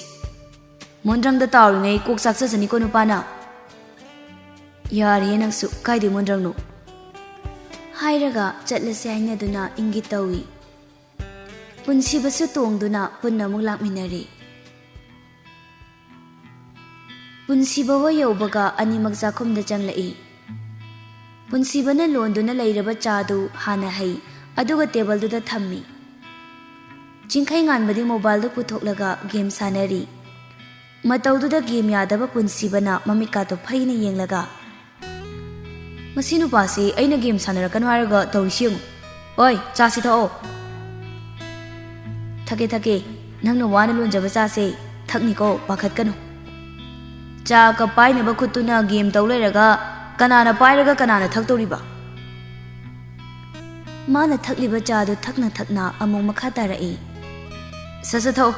ꯃꯣꯟꯗ꯭ꯔꯪꯗ ꯇꯥꯎꯔꯤꯉꯩ ꯀꯣꯛ ꯆꯥꯛꯆꯖꯅꯤꯀꯣ ꯅꯨꯄꯥꯅ"꯫ "ꯌꯥꯔꯦ ꯅꯪꯁꯨ, ꯀꯥꯏꯗꯩ ꯃꯣꯟꯗ꯭ꯔꯪꯅꯣ?" ꯍꯥꯏꯔꯒ ꯆꯠꯂꯁꯦ ꯍꯥꯏꯅꯗꯨꯅ ꯏꯪꯒꯤꯠ ꯇꯧꯏ꯫ ꯄꯨꯟꯁꯤꯕꯁꯨ ꯇꯣꯡꯗꯨꯅ ꯄꯨꯟꯅ ꯑꯃꯨꯛ ꯂꯥꯛꯃꯤꯟꯅꯔꯦ꯫ ꯄꯨꯟꯁꯤꯕ ꯍꯣꯏ ꯌꯧꯕꯒ ꯑꯅꯤꯃꯛ ꯆꯥꯛꯈꯨꯝꯗ ꯆꯪꯂꯛꯏ꯫ ꯄꯨꯟꯁꯤꯕꯅ ꯂꯣꯟꯗꯨꯅ ꯂꯩꯔꯕ ꯆꯥꯗꯨ ꯍꯥꯟꯅ ꯍꯩ, ꯑꯗꯨꯒ ꯇꯦꯕꯜꯗꯨꯗ ꯊꯝꯃꯤ꯫ ꯆꯤꯡꯈꯩ ꯉꯥꯟꯕꯗꯤ ꯃꯣꯕꯥꯏꯜꯗꯨ ꯄꯨꯊꯣꯛꯂꯒ ꯒꯦꯝ ꯁꯥꯟꯅꯔꯤ꯫ ꯃꯇꯧꯗꯨꯗ ꯒꯦꯝ ꯌꯥꯗꯕ ꯄꯨꯟꯁꯤꯕꯅ ꯃꯃꯤꯠꯀꯥꯗꯨ ꯐꯩꯅ ꯌꯦꯡꯂꯒ, "ꯃꯁꯤ ꯅꯨꯄꯥꯁꯤ ꯑꯩꯅ ꯒꯦꯝ ꯁꯥꯟꯅꯔꯛꯀꯅꯨ ꯍꯥꯏꯔꯒ ꯇꯧꯔꯤꯁꯤ ꯌꯦꯡꯉꯨ꯫ ꯑꯣꯏ, ꯆꯥꯁꯤ ꯊꯛꯑꯣ"꯫ "ꯊꯛꯀꯦ, ꯊꯛꯀꯦ꯫ ꯅꯪꯅ ꯋꯥꯅ ꯂꯣꯟꯖꯕ ꯆꯥꯁꯦ꯫ ꯊꯛꯅꯤꯀꯣ, ꯄꯥꯈꯠꯀꯅꯨ꯫ ꯆꯥ ꯀꯞ ꯄꯥꯏꯅꯕ ꯈꯨꯠꯇꯨꯅ ꯒꯦꯝ ꯇꯧ ꯂꯩꯔꯒ ꯀꯅꯥꯅ ꯄꯥꯏꯔꯒ ꯀꯅꯥꯅ ꯊꯛꯇꯧꯔꯤꯕ?" ꯃꯥꯅ ꯊꯛꯂꯤꯕ ꯆꯥꯗꯨ ꯊꯛꯅ ꯊꯛꯅ ꯑꯃꯨꯛ ꯃꯈꯥ ꯇꯥꯔꯛꯏ꯫ "ꯁꯠ ꯁꯠ ꯊꯛꯑꯣ꯫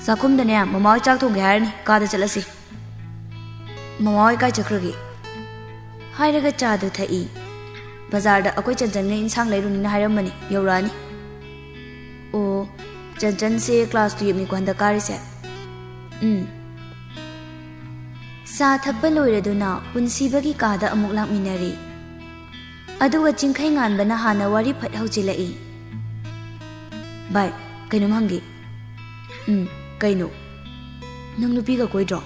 ꯆꯥꯛꯈꯨꯝꯗꯅꯦ ꯃꯃꯥ ꯍꯣꯏ ꯆꯥꯛ ꯊꯣꯡꯒꯦ ꯍꯥꯏꯔꯅꯤ, ꯀꯥꯗ ꯆꯠꯂꯁꯤ"꯫ "ꯃꯃꯥ ꯍꯣꯏ ꯀꯥꯏ ꯆꯠꯈ꯭ꯔꯒꯦ?" ꯍꯥꯏꯔꯒ ꯆꯥꯗꯨ ꯊꯛꯏ꯫ "ꯕꯖꯥꯔꯗ ꯑꯩꯈꯣꯏ ꯆꯟꯆꯟꯒ ꯏꯟꯁꯥꯡ ꯂꯩꯔꯨꯅꯤꯅ ꯍꯥꯏꯔꯝꯕꯅꯤ, ꯌꯧꯔꯛꯑꯅꯤ"꯫ "ꯑꯣ, ꯆꯟꯆꯟꯁꯦ ꯀ꯭ꯂꯥꯁ ꯇꯨꯌꯦꯞꯅꯤꯀꯣ ꯍꯟꯗꯛ ꯀꯥꯔꯤꯁꯦ?" "ꯎꯝ"꯫ ꯆꯥ ꯊꯛꯄ ꯂꯣꯏꯔꯗꯨꯅ ꯄꯨꯟꯁꯤꯕꯒꯤ ꯀꯥꯗ ꯑꯃꯨꯛ ꯂꯥꯛꯃꯤꯟꯅꯔꯦ꯫ ꯑꯗꯨꯒ ꯆꯤꯡꯈꯩ ꯉꯥꯟꯕꯅ ꯍꯥꯟꯅ ꯋꯥꯔꯤ ꯐꯠ ꯍꯧꯖꯤꯜꯂꯛꯏ꯫ "ꯚꯥꯏ, ꯀꯩꯅꯣꯝ ꯍꯪꯒꯦ"꯫ "ꯎꯝ, ꯀꯩꯅꯣ?" "ꯅꯪ ꯅꯨꯄꯤꯒ ꯀꯣꯏꯗ꯭ꯔꯣ?"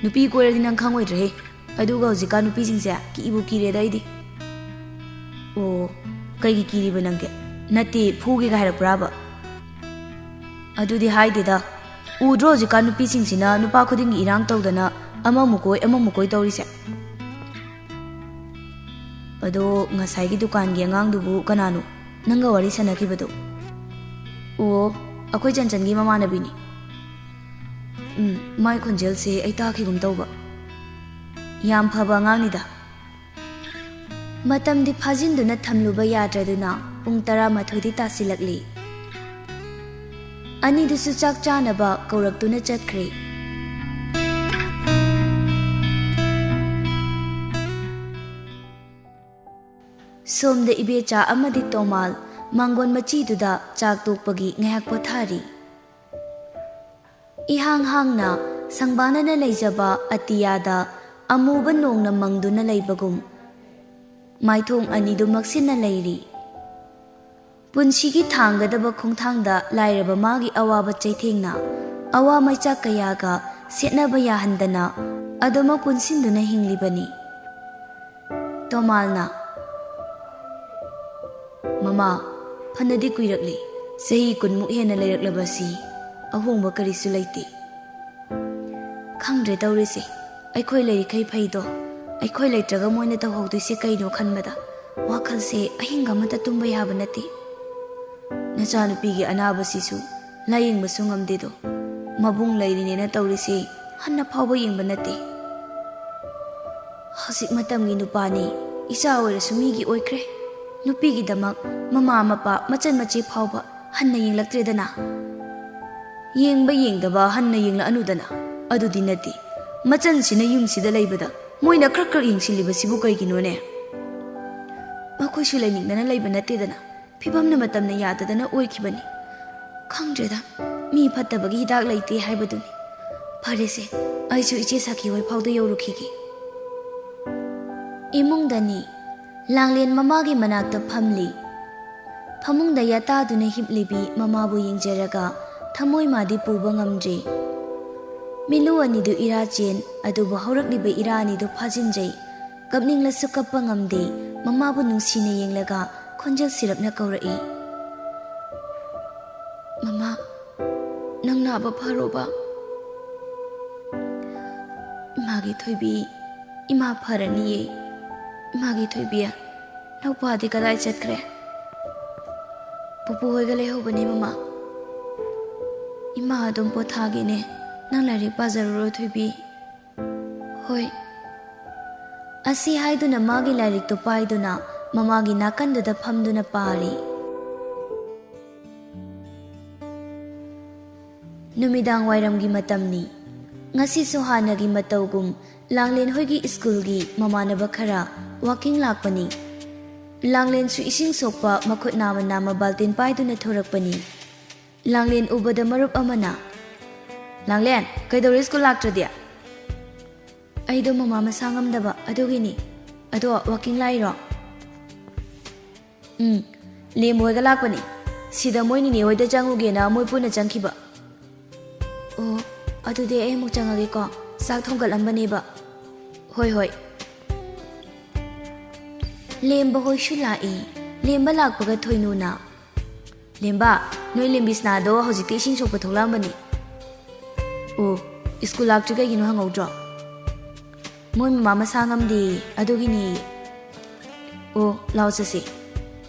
"ꯅꯨꯄꯤ ꯀꯣꯏꯔꯗꯤ ꯅꯪ ꯈꯪꯉꯣꯏꯗ꯭ꯔꯦꯍꯦ"꯫ ꯑꯗꯨꯒ ꯍꯧꯖꯤꯛꯀꯥꯟ ꯅꯨꯄꯤꯁꯤꯡꯁꯦ ꯀꯤꯕꯨ ꯀꯤꯔꯦꯗ ꯑꯩꯗꯤ꯫ ꯑꯣ, ꯀꯩꯒꯤ ꯀꯤꯔꯤꯕ ꯅꯪꯗꯤ? ꯅꯠꯇꯦ, ꯐꯨꯒꯦꯒ ꯍꯥꯏꯔꯛꯄ꯭ꯔꯥꯕ? ꯑꯗꯨꯗꯤ ꯍꯥꯏꯗꯦꯗ꯫ ꯎꯗ꯭ꯔꯣ ꯍꯧꯖꯤꯛꯀꯥꯟ ꯅꯨꯄꯤꯁꯤꯡꯁꯤꯅ ꯅꯨꯄꯥ ꯈꯨꯗꯤꯡꯒꯤ ꯏꯔꯥꯡ ꯇꯧꯗꯅ ꯑꯃꯃꯨꯛ ꯀꯣꯏ ꯑꯃꯃꯨꯛ ꯀꯣꯏ ꯇꯧꯔꯤꯁꯦ? ꯑꯗꯣ ꯉꯁꯥꯏꯒꯤ ꯗꯨꯀꯥꯟꯒꯤ ꯑꯉꯥꯡꯗꯨꯕꯨ ꯀꯅꯥꯅꯣ ꯅꯪꯒ ꯋꯥꯔꯤ ꯁꯥꯟꯅꯈꯤꯕꯗꯣ? ꯑꯣ, ꯑꯩꯈꯣꯏ ꯆꯟꯆꯟꯒꯤ ꯃꯃꯥꯟꯅꯕꯤꯅꯤ꯫ ꯎꯝ, ꯃꯥꯏ ꯈꯣꯟꯖꯦꯜꯁꯦ ꯑꯩ ꯇꯥꯈꯤꯒꯨꯝ ꯇꯧꯕ꯫ ꯌꯥꯝ ꯐꯕ ꯑꯉꯥꯡꯅꯤꯗ꯫ ꯃꯇꯝꯗꯤ ꯐꯥꯖꯤꯟꯗꯨꯅ ꯊꯝꯂꯨꯕ ꯌꯥꯗ꯭ꯔꯗꯨꯅ ꯄꯨꯡ ꯇꯔꯥꯃꯥꯊꯣꯏꯗꯤ ꯇꯥꯁꯤꯜꯂꯛꯂꯤ꯫ ꯑꯅꯤꯗꯨꯁꯨ ꯆꯥꯛ ꯆꯥꯅꯕ ꯀꯧꯔꯛꯇꯨꯅ ꯆꯠꯈ꯭ꯔꯦ꯫ ꯁꯣꯝꯗ ꯏꯕꯦꯆꯥ ꯑꯃꯗꯤ ꯇꯣꯃꯥꯜ ꯃꯥꯡꯒꯣꯟ ꯃꯆꯤꯗꯨꯗ ꯆꯥꯛ ꯇꯣꯛꯄꯒꯤ ꯉꯥꯏꯍꯥꯛ ꯄꯣꯊꯥꯔꯤ꯫ ꯏꯍꯥꯡ ꯍꯥꯡꯅ ꯁꯪꯕꯥꯅꯅ ꯂꯩꯖꯕ ꯑꯇꯤꯌꯥꯗ ꯑꯃꯨꯕ ꯅꯣꯡꯅ ꯃꯪꯗꯨꯅ ꯂꯩꯕꯒꯨꯝ ꯃꯥꯏꯊꯣꯡ ꯑꯅꯤꯗꯨ ꯃꯛꯁꯤꯟꯅ ꯂꯩꯔꯤ꯫ ꯄꯨꯟꯁꯤꯒꯤ ꯊꯥꯡꯒꯗꯕ ꯈꯣꯡꯊꯥꯡꯗ ꯂꯥꯏꯔꯕ ꯃꯥꯒꯤ ꯑꯋꯥꯕ ꯆꯩꯊꯦꯡꯅ ꯑꯋꯥ ꯃꯩꯆꯥꯛ ꯀꯌꯥꯒ ꯁꯦꯠꯅꯕ ꯌꯥꯍꯟꯗꯅ ꯑꯗꯨꯃꯛ ꯄꯨꯟꯁꯤꯟꯗꯨꯅ ꯍꯤꯡꯂꯤꯕꯅꯤ꯫ ꯇꯣꯃꯥꯜꯅ, "ꯃꯃꯥ, ꯐꯅꯗꯤ ꯀꯨꯏꯔꯛꯂꯤ, ꯆꯍꯤ ꯀꯨꯟꯃꯨꯛ ꯍꯦꯟꯅ ꯂꯩꯔꯛꯂꯕꯁꯤ ꯑꯍꯣꯡꯕ ꯀꯔꯤꯁꯨ ꯂꯩꯇꯦ꯫ ꯈꯪꯗ꯭ꯔꯦ ꯇꯧꯔꯤꯁꯦ, ꯑꯩꯈꯣꯏ ꯂꯩꯔꯤꯈꯩ ꯐꯩꯗꯣ, ꯑꯩꯈꯣꯏ ꯂꯩꯇ꯭ꯔꯒ ꯃꯣꯏꯅ ꯇꯧꯍꯧꯗꯣꯏꯁꯦ ꯀꯩꯅꯣ ꯈꯟꯕꯗ ꯋꯥꯈꯜꯁꯦ ꯑꯍꯤꯡ ꯑꯃꯇ ꯇꯨꯝꯕ ꯌꯥꯕ ꯅꯠꯇꯦ꯫ ꯅꯆꯥꯅꯨꯄꯤꯒꯤ ꯑꯅꯥꯕꯁꯤꯁꯨ ꯂꯥꯌꯦꯡꯕꯁꯨ ꯉꯝꯗꯦꯗꯣ, ꯃꯕꯨꯡ ꯂꯩꯔꯤꯅꯦꯅ ꯇꯧꯔꯤꯁꯦ ꯍꯟꯅ ꯐꯥꯎꯕ ꯌꯦꯡꯕ ꯅꯠꯇꯦ꯫ ꯍꯧꯖꯤꯛ ꯃꯇꯝꯒꯤ ꯅꯨꯄꯥꯅꯤ, ꯏꯆꯥ ꯑꯣꯏꯔꯁꯨ ꯃꯤꯒꯤ ꯑꯣꯏꯈ꯭ꯔꯦ꯫ ꯅꯨꯄꯤꯒꯤꯗꯃꯛ ꯃꯃꯥ ꯃꯄꯥ ꯃꯆꯟ ꯃꯆꯦ ꯐꯥꯎꯕ ꯍꯟꯅ ꯌꯦꯡꯂꯛꯇ꯭ꯔꯦꯗꯅ꯫ ꯌꯦꯡꯕ ꯌꯦꯡꯗꯕ ꯍꯟꯅ ꯌꯦꯡꯂꯛꯑꯅꯨꯗꯅ꯫ ꯑꯗꯨꯗꯤ ꯅꯠꯇꯦ, ꯃꯆꯟꯁꯤꯅ ꯌꯨꯝꯁꯤꯗ ꯂꯩꯕꯗ ꯃꯣꯏꯅ ꯈ꯭ꯔꯛ ꯈ꯭ꯔꯛ ꯌꯦꯡꯁꯤꯜꯂꯤꯕꯁꯤꯕꯨ ꯀꯩꯒꯤꯅꯣꯅꯦ? ꯃꯈꯣꯏꯁꯨ ꯂꯩꯅꯤꯡꯗꯅ ꯂꯩꯕ ꯅꯠꯇꯦꯗꯅ, ꯐꯤꯕꯝꯅ ꯃꯇꯝꯅ ꯌꯥꯗꯗꯅ ꯑꯣꯏꯈꯤꯕꯅꯤ꯫ ꯈꯪꯗ꯭ꯔꯦꯗ, ꯃꯤ ꯐꯠꯇꯕꯒꯤ ꯍꯤꯗꯥꯛ ꯂꯩꯇꯦ ꯍꯥꯏꯕꯗꯨꯅꯤ꯫ ꯐꯔꯦꯁꯦ, ꯑꯩꯁꯨ ꯏꯆꯦ ꯁꯥꯈꯤ ꯍꯣꯏ ꯐꯥꯎꯗ ꯌꯧꯔꯨꯈꯤꯒꯦ꯫" ꯏꯃꯨꯡꯗꯅꯤ꯫ ꯂꯥꯡꯂꯦꯟ ꯃꯃꯥꯒꯤ ꯃꯅꯥꯛꯇ ꯐꯝꯂꯤ꯫ ꯐꯃꯨꯡꯗ ꯌꯥꯇꯥꯗꯨꯅ ꯍꯤꯞꯂꯤꯕꯤ ꯃꯃꯥꯕꯨ ꯌꯦꯡꯖꯔꯒ ꯊꯃꯣꯏ ꯃꯥꯗꯤ ꯄꯨꯕ ꯉꯝꯗ꯭ꯔꯤ꯫ ꯃꯤꯠꯂꯨ ꯑꯅꯤꯗꯨ ꯏꯔꯥ ꯆꯦꯟ, ꯑꯗꯨꯕꯨ ꯍꯧꯔꯛꯂꯤꯕ ꯏꯔꯥ ꯑꯅꯤꯗꯨ ꯐꯥꯖꯤꯟꯖꯩ꯫ ꯀꯞꯅꯤꯡꯂꯁꯨ ꯀꯞꯄ ꯉꯝꯗꯦ꯫ ꯃꯃꯥꯕꯨ ꯅꯨꯡꯁꯤꯅ ꯌꯦꯡꯂꯒ ꯈꯣꯟꯖꯦꯜ ꯁꯤꯔꯞꯅ ꯀꯧꯔꯛꯏ, "ꯃꯃꯥ, ꯅꯪ ꯅꯥꯕ ꯐꯔꯣꯕ?" "ꯏꯃꯥꯒꯤ ꯊꯣꯏꯕꯤ, ꯏꯃꯥ ꯐꯔꯅꯤꯌꯦ꯫ ꯏꯃꯥꯒꯤ ꯊꯣꯏꯕꯤ, ꯅꯧꯄꯥꯗꯤ ꯀꯗꯥꯏ ꯆꯠꯈ꯭ꯔꯦ?" "ꯄꯨꯄꯨ ꯍꯣꯏꯒ ꯂꯩꯍꯧꯕꯅꯦ, ꯃꯃꯥ꯫ ꯏꯃꯥ ꯑꯗꯨꯝ ꯄꯣꯊꯥꯒꯦꯅꯦ, ꯅꯪ ꯂꯥꯏꯔꯤꯛ ꯄꯥꯖꯔꯨꯔꯣ, ꯊꯣꯏꯕꯤ꯫" "ꯍꯣꯏ꯫" ꯑꯁꯤ ꯍꯥꯏꯗꯨꯅ ꯃꯥꯒꯤ ꯂꯥꯏꯔꯤꯛꯇꯨ ꯄꯥꯏꯗꯨꯅ ꯃꯃꯥꯒꯤ ꯅꯥꯀꯟꯗꯨꯗ ꯐꯝꯗꯨꯅ ꯄꯥꯔꯤ꯫ ꯅꯨꯃꯤꯗꯥꯡ ꯋꯥꯏꯔꯝꯒꯤ ꯃꯇꯝꯅꯤ꯫ ꯉꯁꯤꯁꯨ ꯍꯥꯟꯅꯒꯤ ꯃꯇꯧꯒꯨꯝ ꯂꯥꯡꯂꯦꯟ ꯍꯣꯏꯒꯤ ꯁ꯭ꯀꯨꯜꯒꯤ ꯃꯃꯥꯟꯅꯕ ꯈꯔ ꯋꯥꯀꯤꯡ ꯂꯥꯛꯄꯅꯤ꯫ ꯂꯥꯡꯂꯦꯟꯁꯨ ꯏꯁꯤꯡ ꯁꯣꯛꯄ ꯃꯈꯨꯠ ꯅꯥꯝꯃ ꯅꯥꯝꯃ ꯕꯥꯜꯇꯤꯟ ꯄꯥꯏꯗꯨꯅ ꯊꯣꯔꯛꯄꯅꯤ꯫ ꯂꯥꯡꯂꯦꯟ ꯎꯕꯗ ꯃꯔꯨꯞ ꯑꯃꯅ, "ꯂꯥꯡꯂꯦꯟ, ꯀꯩꯗꯧꯔꯦ ꯁ꯭ꯀꯨꯜ ꯂꯥꯛꯇ꯭ꯔꯗꯤ?" "ꯑꯩꯗꯣ ꯃꯃꯥ ꯃꯁꯥ ꯉꯝꯗꯕ ꯑꯗꯨꯒꯤꯅꯤ꯫ ꯑꯗꯣ ꯋꯥꯀꯤꯡ ꯂꯥꯛꯏꯔꯣ?" "ꯎꯝ, ꯂꯦꯝꯕ ꯍꯣꯏꯒ ꯂꯥꯛꯄꯅꯤ꯫ ꯁꯤꯗ ꯃꯣꯏ ꯅꯤꯅꯦ ꯍꯣꯏꯗ ꯆꯪꯉꯨꯒꯦꯅ ꯃꯣꯏ ꯄꯨꯟꯅ ꯆꯪꯈꯤꯕ꯫" "ꯑꯣ, ꯑꯗꯨꯗꯤ ꯑꯩ ꯑꯃꯨꯛ ꯆꯪꯉꯒꯦꯀꯣ꯫ ꯆꯥꯛ ꯊꯣꯡꯒꯠꯂꯝꯕꯅꯦꯕ꯫" "ꯍꯣꯏ, ꯍꯣꯏ꯫" ꯂꯦꯝꯕ ꯍꯣꯏꯁꯨ ꯂꯥꯛꯏ꯫ ꯂꯦꯝꯕ ꯂꯥꯛꯄꯒ ꯊꯣꯏꯅꯨꯅ, "ꯂꯦꯝꯕ, ꯅꯣꯏ ꯂꯦꯝꯕꯤꯁꯅꯥꯗꯣ ꯍꯧꯖꯤꯛꯇꯤ ꯏꯁꯤꯡ ꯁꯣꯛꯄ ꯊꯣꯛꯂꯛꯑꯝꯕꯅꯤ꯫" "ꯑꯣ, ꯁ꯭ꯀꯨꯜ ꯂꯥꯛꯇ꯭ꯔꯤ ꯀꯩꯒꯤꯅꯣ ꯍꯪꯍꯧꯗ꯭ꯔꯣ?" "ꯃꯣꯏ ꯃꯃꯥ ꯃꯁꯥ ꯉꯝꯗꯦ, ꯑꯗꯨꯒꯤꯅꯦ꯫" "ꯑꯣ, ꯂꯥꯎ ꯆꯠꯁꯤ꯫"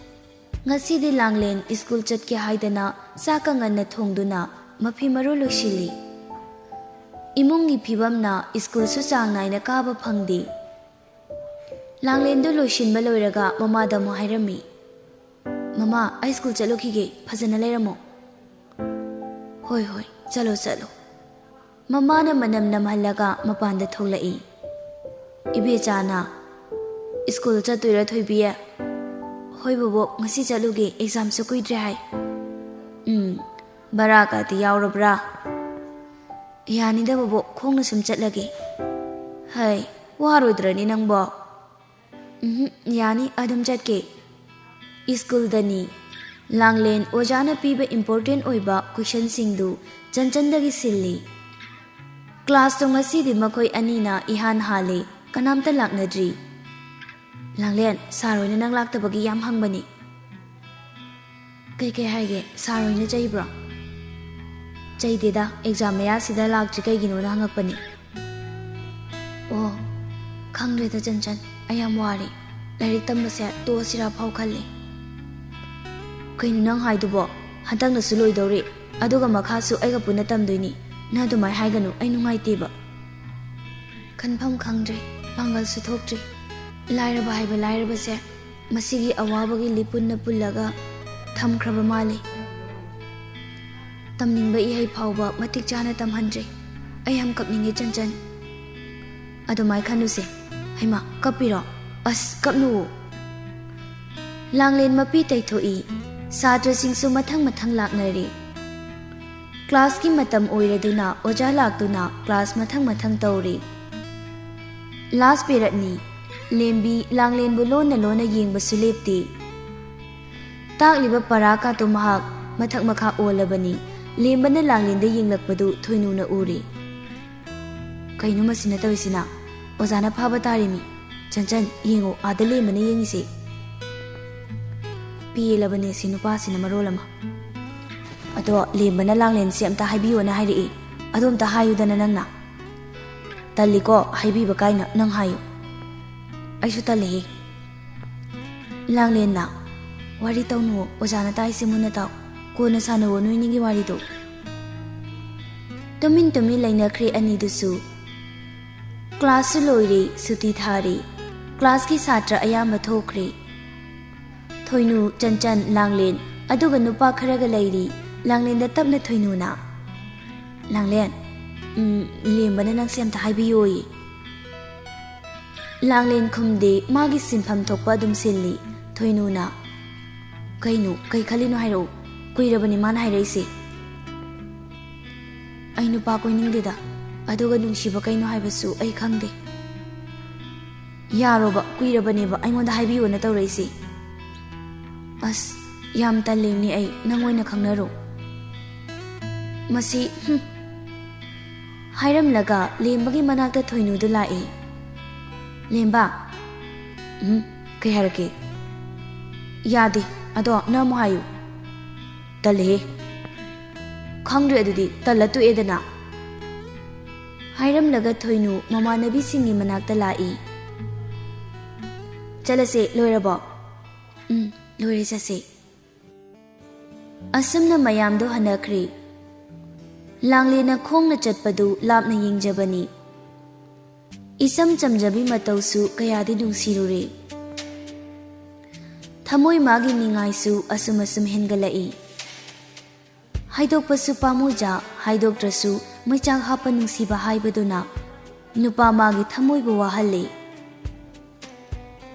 ꯉꯁꯤꯗꯤ ꯂꯥꯡꯂꯦꯟ ꯁ꯭ꯀꯨꯜ ꯆꯠꯀꯦ ꯍꯥꯏꯗꯅ ꯆꯥꯛꯀ ꯉꯟꯅ ꯊꯣꯡꯗꯨꯅ ꯃꯐꯤ ꯃꯔꯣꯜ ꯂꯣꯏꯁꯤꯜꯂꯤ꯫ ꯏꯃꯨꯡꯒꯤ ꯐꯤꯕꯝꯅ ꯁ꯭ꯀꯨꯜꯁꯨ ꯆꯥꯡ ꯅꯥꯏꯅ ꯀꯥꯕ ꯐꯪꯗꯦ꯫ ꯂꯥꯡꯂꯦꯟꯗꯨ ꯂꯣꯏꯁꯤꯟꯕ ꯂꯣꯏꯔꯒ ꯃꯃꯥꯗ ꯑꯃꯨꯛ ꯍꯥꯏꯔꯝꯃꯤ, "ꯃꯃꯥ, ꯑꯩ ꯁ꯭ꯀꯨꯜ ꯆꯠꯂꯨꯈꯤꯒꯦ, ꯐꯖꯅ ꯂꯩꯔꯝꯃꯣ꯫" "ꯍꯣꯏ, ꯍꯣꯏ, ꯆꯠꯂꯣ, ꯆꯠꯂꯣ꯫" ꯃꯃꯥꯅ ꯃꯅꯝ ꯅꯝꯍꯜꯂꯒ ꯃꯄꯥꯟꯗ ꯊꯣꯛꯂꯛꯏ꯫ ꯏꯕꯦꯆꯥꯅ, "ꯁ꯭ꯀꯨꯜ ꯆꯠꯇꯣꯏꯔꯥ, ꯊꯣꯏꯕꯤ?" "ꯍꯣꯏ ꯕꯣꯕꯣꯛ, ꯉꯁꯤ ꯆꯠꯂꯨꯒꯦ, ꯑꯦꯛꯖꯥꯝꯁꯨ ꯀꯨꯏꯗ꯭ꯔꯦ ꯍꯥꯏ꯫" "ꯎꯝ, ꯚꯔꯥꯒꯗꯤ ꯌꯥꯎꯔꯕ꯭ꯔꯥ?" "ꯌꯥꯅꯤꯗ ꯕꯣꯕꯣꯛ, ꯈꯣꯡꯅ ꯁꯨꯝ ꯆꯠꯂꯒꯦ꯫" "ꯍꯩ, ꯋꯥꯔꯣꯏꯗ꯭ꯔꯅꯤ ꯅꯪꯕꯣ?" "ꯎꯝꯍꯨꯝ, ꯌꯥꯅꯤ, ꯑꯗꯨꯝ ꯆꯠꯀꯦ꯫" ꯁ꯭ꯀꯨꯜꯗꯅꯤ꯫ ꯂꯥꯡꯂꯦꯟ ꯑꯣꯖꯥꯅ ꯄꯤꯕ ꯏꯝꯄꯣꯔꯇꯦꯟ ꯑꯣꯏꯕ ꯀꯣꯏꯁꯟꯁꯤꯡꯗꯨ ꯆꯟꯆꯟꯗꯒꯤ ꯁꯤꯜꯂꯤ꯫ ꯀ꯭ꯂꯥꯁꯇꯣ ꯉꯁꯤꯗꯤ ꯃꯈꯣꯏ ꯑꯅꯤꯅ ꯏꯍꯥꯟ ꯍꯥꯜꯂꯤ, ꯀꯅꯥꯝꯇ ꯂꯥꯛꯅꯗ꯭ꯔꯤ꯫ ꯂꯥꯡꯂꯦꯟ, ꯁꯥꯔ ꯍꯣꯏꯅ ꯅꯪ ꯂꯥꯛꯇꯕꯒꯤ ꯌꯥꯝ ꯍꯪꯕꯅꯤ꯫ ꯀꯩꯀꯩ ꯍꯥꯏꯒꯦ? ꯁꯥꯔ ꯍꯣꯏꯅ ꯆꯩꯕ꯭ꯔꯣ? ꯆꯩꯗꯦꯗ, ꯑꯦꯛꯖꯥꯝ ꯃꯌꯥꯁꯤꯗ ꯂꯥꯛꯇ꯭ꯔꯤ ꯀꯩꯒꯤꯅꯣꯅ ꯍꯪꯉꯛꯄꯅꯤ꯫ ꯑꯣ, ꯈꯪꯗ꯭ꯔꯦꯗ ꯆꯟꯆꯟ, ꯑꯩ ꯌꯥꯝ ꯋꯥꯔꯦ꯫ ꯂꯥꯏꯔꯤꯛ ꯇꯝꯕꯁꯦ ꯇꯣꯛꯑꯁꯤꯔꯥ ꯐꯥꯎ ꯈꯜꯂꯦ꯫ ꯀꯩꯅꯣ ꯅꯪ ꯍꯥꯏꯗꯨꯕꯣ? ꯍꯟꯗꯛꯅꯁꯨ ꯂꯣꯏꯗꯧꯔꯦ, ꯑꯗꯨꯒ ꯃꯈꯥꯁꯨ ꯑꯩꯒ ꯄꯨꯟꯅ ꯇꯝꯗꯣꯏꯅꯤ꯫ ꯅꯪ ꯑꯗꯨꯃꯥꯏ ꯍꯥꯏꯒꯅꯨ, ꯑꯩ ꯅꯨꯡꯉꯥꯏꯇꯦꯕ꯫ ꯈꯟꯐꯝ ꯈꯪꯗ꯭ꯔꯦ, ꯄꯥꯡꯒꯜꯁꯨ ꯊꯣꯛꯇ꯭ꯔꯦ꯫ ꯂꯥꯏꯔꯕ ꯍꯥꯏꯕ ꯂꯥꯏꯔꯕꯁꯦ ꯃꯁꯤꯒꯤ ꯑꯋꯥꯕꯒꯤ ꯂꯤꯄꯨꯟꯅ ꯄꯨꯜꯂꯒ ꯊꯝꯈ꯭ꯔꯕ ꯃꯥꯜꯂꯦ꯫ ꯇꯝꯅꯤꯡꯕ ꯏꯍꯩ ꯐꯥꯎꯕ ꯃꯇꯤꯛ ꯆꯥꯅ ꯇꯝꯍꯟꯗ꯭ꯔꯦ꯫ ꯑꯩ ꯌꯥꯝ ꯀꯞꯅꯤꯡꯉꯦ ꯆꯟꯆꯟ꯫ ꯑꯗꯨꯃꯥꯏ ꯈꯟꯂꯨꯁꯦ꯫ ꯍꯩꯃꯥ, ꯀꯞꯄꯤꯔꯣ? ꯑꯁ, ꯀꯞꯅꯨꯋꯣ꯫ ꯂꯥꯡꯂꯦꯟ ꯃꯄꯤ ꯇꯩꯊꯣꯛꯏ꯫ ꯁꯥꯇ꯭ꯔꯁꯤꯡꯁꯨ ꯃꯊꯪ ꯃꯊꯪ ꯂꯥꯛꯅꯔꯦ꯫ ꯀ꯭ꯂꯥꯁꯀꯤ ꯃꯇꯝ ꯑꯣꯏꯔꯗꯨꯅ ꯑꯣꯖꯥ ꯂꯥꯛꯇꯨꯅ ꯀ꯭ꯂꯥꯁ ꯃꯊꯪ ꯃꯊꯪ ꯇꯧꯔꯤ꯫ ꯂꯥꯁ ꯄꯦꯔꯠꯅꯤ꯫ ꯂꯦꯝꯕꯤ ꯂꯥꯡꯂꯦꯟꯕꯨ ꯂꯣꯟꯅ ꯂꯣꯟꯅ ꯌꯦꯡꯕꯁꯨ ꯂꯦꯞꯇꯦ꯫ ꯇꯥꯛꯂꯤꯕ ꯄꯔꯥ ꯀꯥꯇꯨ ꯃꯍꯥꯛ ꯃꯊꯛ ꯃꯈꯥ ꯑꯣꯜꯂꯕꯅꯤ꯫ ꯂꯦꯝꯕꯅ ꯂꯥꯡꯂꯦꯟꯗ ꯌꯦꯡꯂꯛꯄꯗꯨ ꯊꯣꯏꯅꯨꯅ ꯎꯔꯦ꯫ ꯀꯩꯅꯣ ꯃꯁꯤꯅ ꯇꯧꯔꯤꯁꯤꯅ? ꯑꯣꯖꯥꯅ ꯐꯥꯕ ꯇꯥꯔꯦꯃꯤ꯫ ꯆꯟꯆꯟ, ꯌꯦꯡꯉꯣ, ꯑꯥꯗ ꯂꯦꯝꯕꯅ ꯌꯦꯡꯉꯤꯁꯦ꯫ ꯄꯦꯜꯂꯕꯅꯦ ꯁꯤ ꯅꯨꯄꯥꯁꯤꯅ ꯃꯔꯣꯜ ꯑꯃ꯫ ꯑꯗꯣ ꯂꯦꯝꯕꯅ ꯂꯥꯡꯂꯦꯟꯁꯦ ꯑꯝꯇ ꯍꯥꯏꯕꯤꯌꯣꯅ ꯍꯥꯏꯔꯛꯏ꯫ ꯑꯗꯣ ꯑꯝꯇ ꯍꯥꯏꯌꯨꯗꯅ ꯅꯪꯅ꯫ ꯇꯜꯂꯤꯀꯣ ꯍꯥꯏꯕꯤꯕ ꯀꯥꯏꯅ, ꯅꯪ ꯍꯥꯏꯌꯨ꯫ ꯑꯩꯁꯨ ꯇꯜꯂꯤꯍꯦ꯫ ꯂꯥꯡꯂꯦꯟꯅ, "ꯋꯥꯔꯤ ꯇꯧꯅꯨ, ꯑꯣꯖꯥꯅ ꯇꯥꯏꯁꯦ ꯃꯨꯟꯅ ꯇꯥꯎ꯫ ꯀꯣꯟꯅ ꯁꯥꯟꯅꯧꯋꯣ ꯅꯣꯏꯅꯤꯒꯤ ꯋꯥꯔꯤꯗꯣ꯫" ꯇꯨꯃꯤꯟ ꯇꯨꯃꯤꯟ ꯂꯩꯅꯈ꯭ꯔꯦ ꯑꯅꯤꯗꯨꯁꯨ꯫ ꯀ꯭ꯂꯥꯁꯁꯨ ꯂꯣꯏꯔꯦ, ꯁꯨꯇꯤ ꯊꯥꯔꯦ꯫ ꯀ꯭ꯂꯥꯁꯀꯤ ꯁꯥꯇ꯭ꯔ ꯑꯌꯥꯝꯕ ꯊꯣꯛꯈ꯭ꯔꯦ꯫ ꯊꯣꯏꯅꯨ, ꯆꯟꯆꯟ, ꯂꯥꯡꯂꯦꯟ, ꯑꯗꯨꯒ ꯅꯨꯄꯥ ꯈꯔꯒ ꯂꯩꯔꯤ꯫ ꯂꯥꯡꯂꯦꯟꯗ ꯇꯞꯅ ꯊꯣꯏꯅꯨꯅ, "ꯂꯥꯡꯂꯦꯟ, ꯎꯝ, ꯂꯦꯝꯕꯅ ꯅꯪꯁꯦ ꯑꯝꯇ ꯍꯥꯏꯕꯤꯌꯣꯌꯦ꯫" ꯂꯥꯡꯂꯦꯟ ꯈꯨꯝꯗꯦ, ꯃꯥꯒꯤ ꯁꯤꯟꯐꯝ ꯊꯣꯛꯄ ꯑꯗꯨꯝ ꯁꯤꯜꯂꯤ꯫ ꯊꯣꯏꯅꯨꯅ, "ꯀꯩꯅꯣ, ꯀꯩ ꯈꯜꯂꯤꯅꯣ ꯍꯥꯏꯔꯛꯎ꯫ ꯀꯨꯏꯔꯕꯅꯤ ꯃꯥꯅ ꯍꯥꯏꯔꯛꯏꯁꯦ꯫" "ꯑꯩ ꯅꯨꯄꯥ ꯀꯣꯏꯅꯤꯡꯗꯦꯗ, ꯑꯗꯨꯒ ꯅꯨꯡꯁꯤꯕ ꯀꯩꯅꯣ ꯍꯥꯏꯕꯁꯨ ꯑꯩ ꯈꯪꯗꯦ꯫" "ꯌꯥꯔꯣꯕ, ꯀꯨꯏꯔꯕꯅꯦꯕ ꯑꯩꯉꯣꯟꯗ ꯍꯥꯏꯕꯤꯌꯣꯅ ꯇꯧꯔꯛꯏꯁꯦ꯫" "ꯑꯁ, ꯌꯥꯝ ꯇꯜꯂꯦꯅꯦ ꯑꯩ, ꯅꯪ ꯑꯣꯏꯅ ꯈꯪꯅꯔꯣ꯫" ꯃꯁꯤ, ꯍꯨꯝ꯫ ꯍꯥꯏꯔꯝꯂꯒ ꯂꯦꯝꯕꯒꯤ ꯃꯅꯥꯛꯇ ꯊꯣꯏꯅꯨꯗꯨ ꯂꯥꯛꯏ꯫ "ꯂꯦꯝꯕ, ꯎꯝ, ꯀꯩ ꯍꯥꯏꯔꯛꯀꯦ?" "ꯌꯥꯗꯦ, ꯑꯗꯣ ꯅꯪ ꯑꯃꯨꯛ ꯍꯥꯏꯌꯨ꯫" "ꯇꯜꯂꯦꯍꯦ꯫" "ꯈꯪꯗ꯭ꯔꯦ ꯑꯗꯨꯗꯤ, ꯇꯜꯂ ꯇꯣꯛꯑꯦꯗꯅ꯫" ꯍꯥꯏꯔꯝꯂꯒ ꯊꯣꯏꯅꯨ ꯃꯃꯥꯟꯅꯕꯤꯁꯤꯡꯒꯤ ꯃꯅꯥꯛꯇ ꯂꯥꯛꯏ꯫ "ꯆꯠꯂꯁꯦ, ꯂꯣꯏꯔꯕꯣ?" "ꯎꯝ, ꯂꯣꯏꯔꯦ, ꯆꯠꯁꯦ꯫" ꯑꯁꯨꯝꯅ ꯃꯌꯥꯝꯗꯣ ꯍꯟꯅꯈ꯭ꯔꯦ꯫ ꯂꯥꯡꯂꯦꯟꯅ ꯈꯣꯡꯅ ꯆꯠꯄꯗꯨ ꯂꯥꯞꯅ ꯌꯦꯡꯖꯕꯅꯤ꯫ ꯏꯆꯝ ꯆꯝꯖꯕꯤ ꯃꯇꯧꯁꯨ ꯀꯌꯥꯗꯤ ꯅꯨꯡꯁꯤꯔꯨꯔꯦ꯫ ꯊꯃꯣꯏ ꯃꯥꯒꯤ ꯅꯤꯡꯉꯥꯏꯁꯨ ꯑꯁꯨꯝ ꯑꯁꯨꯝ ꯍꯦꯟꯒꯠꯂꯛꯏ꯫ ꯍꯥꯏꯗꯣꯛꯄꯁꯨ ꯄꯥꯝꯃꯨꯖ, ꯍꯥꯏꯗꯣꯛꯇ꯭ꯔꯁꯨ ꯃꯩꯆꯥꯛ ꯍꯥꯞꯄ ꯅꯨꯡꯁꯤꯕ ꯍꯥꯏꯕꯗꯨꯅ ꯅꯨꯄꯥ ꯃꯥꯒꯤ ꯊꯃꯣꯏꯕꯨ ꯋꯥꯍꯜꯂꯤ꯫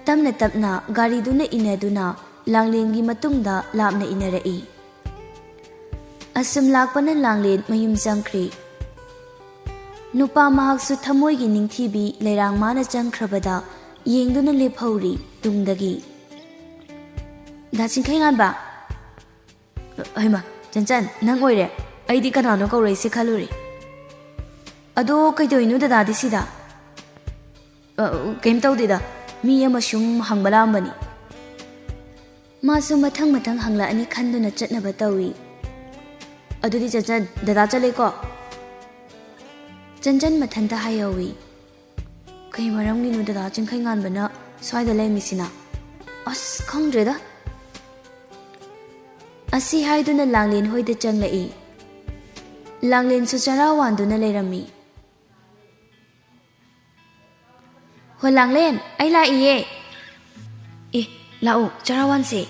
ꯇꯞꯅ ꯇꯞꯅ ꯒꯥꯔꯤꯗꯨꯅ ꯏꯟꯅꯗꯨꯅ ꯂꯥꯡꯂꯦꯟꯒꯤ ꯃꯇꯨꯡꯗ ꯂꯥꯞꯅ ꯏꯟꯅꯔꯛꯏ꯫ ꯑꯁꯨꯝ ꯂꯥꯛꯄꯅ ꯂꯥꯡꯂꯦꯟ ꯃꯌꯨꯝ ꯆꯪꯈ꯭ꯔꯦ꯫ ꯅꯨꯄꯥ ꯃꯍꯥꯛꯁꯨ ꯊꯃꯣꯏꯒꯤ ꯅꯤꯡꯊꯤꯕꯤ ꯂꯩꯔꯥꯡ ꯃꯥꯅ ꯆꯪꯈ꯭ꯔꯕꯗ ꯌꯦꯡꯗꯨꯅ ꯂꯦꯞꯍꯧꯔꯤ ꯇꯨꯡꯗꯒꯤ꯫ "ꯗꯥ ꯆꯤꯡꯈꯩꯉꯥꯟꯕ!" "ꯍꯩꯃꯥ, ꯆꯟꯆꯟ, ꯅꯪ ꯑꯣꯏꯔꯦ? ꯑꯩꯗꯤ ꯀꯅꯥꯅꯣ ꯀꯧꯔꯛꯏꯁꯦ ꯈꯜꯂꯨꯔꯦ꯫ ꯑꯗꯣ ꯀꯩꯗꯧꯔꯤꯅꯣ ꯗꯗꯥꯗꯤ ꯁꯤꯗ?" "ꯑ, ꯀꯩꯝ ꯇꯧꯗꯦꯗ, ꯃꯤ ꯑꯃ ꯁꯨꯝ ꯍꯪꯕ ꯂꯥꯛꯑꯝꯕꯅꯤ꯫" ꯃꯥꯁꯨ ꯃꯊꯪ ꯃꯊꯪ ꯍꯪꯂꯛꯑꯅꯤ ꯈꯟꯗꯨꯅ ꯆꯠꯅꯕ ꯇꯧꯏ꯫ "ꯑꯗꯨꯗꯤ ꯆꯟꯆꯟ, ꯗꯗꯥ ꯆꯠꯂꯦꯀꯣ꯫" ꯆꯟꯆꯟ ꯃꯊꯟꯇ ꯍꯥꯏꯍꯧꯏ꯫ "ꯀꯩ ꯃꯔꯝꯒꯤꯅꯣ ꯗꯗꯥ ꯆꯤꯡꯈꯩꯉꯥꯟꯕꯅ ꯁ꯭ꯋꯥꯏꯗ ꯂꯩꯔꯝꯃꯤꯁꯤꯅ? ꯑꯁ, ꯈꯪꯗ꯭ꯔꯦꯗ꯫" ꯑꯁꯤ ꯍꯥꯏꯗꯨꯅ ꯂꯥꯡꯂꯦꯟ ꯍꯣꯏꯗ ꯆꯪꯂꯛꯏ꯫ ꯂꯥꯡꯂꯦꯟꯁꯨ ꯆꯔꯥ ꯋꯥꯟꯗꯨꯅ ꯂꯩꯔꯝꯃꯤ꯫ "ꯍꯣ ꯂꯥꯡꯂꯦꯟ, ꯑꯩ ꯂꯥꯛꯏꯌꯦ꯫" "ꯑꯦ, ꯂꯥꯛꯑꯣ, ꯆꯔꯥ ꯋꯥꯟꯁꯦ꯫"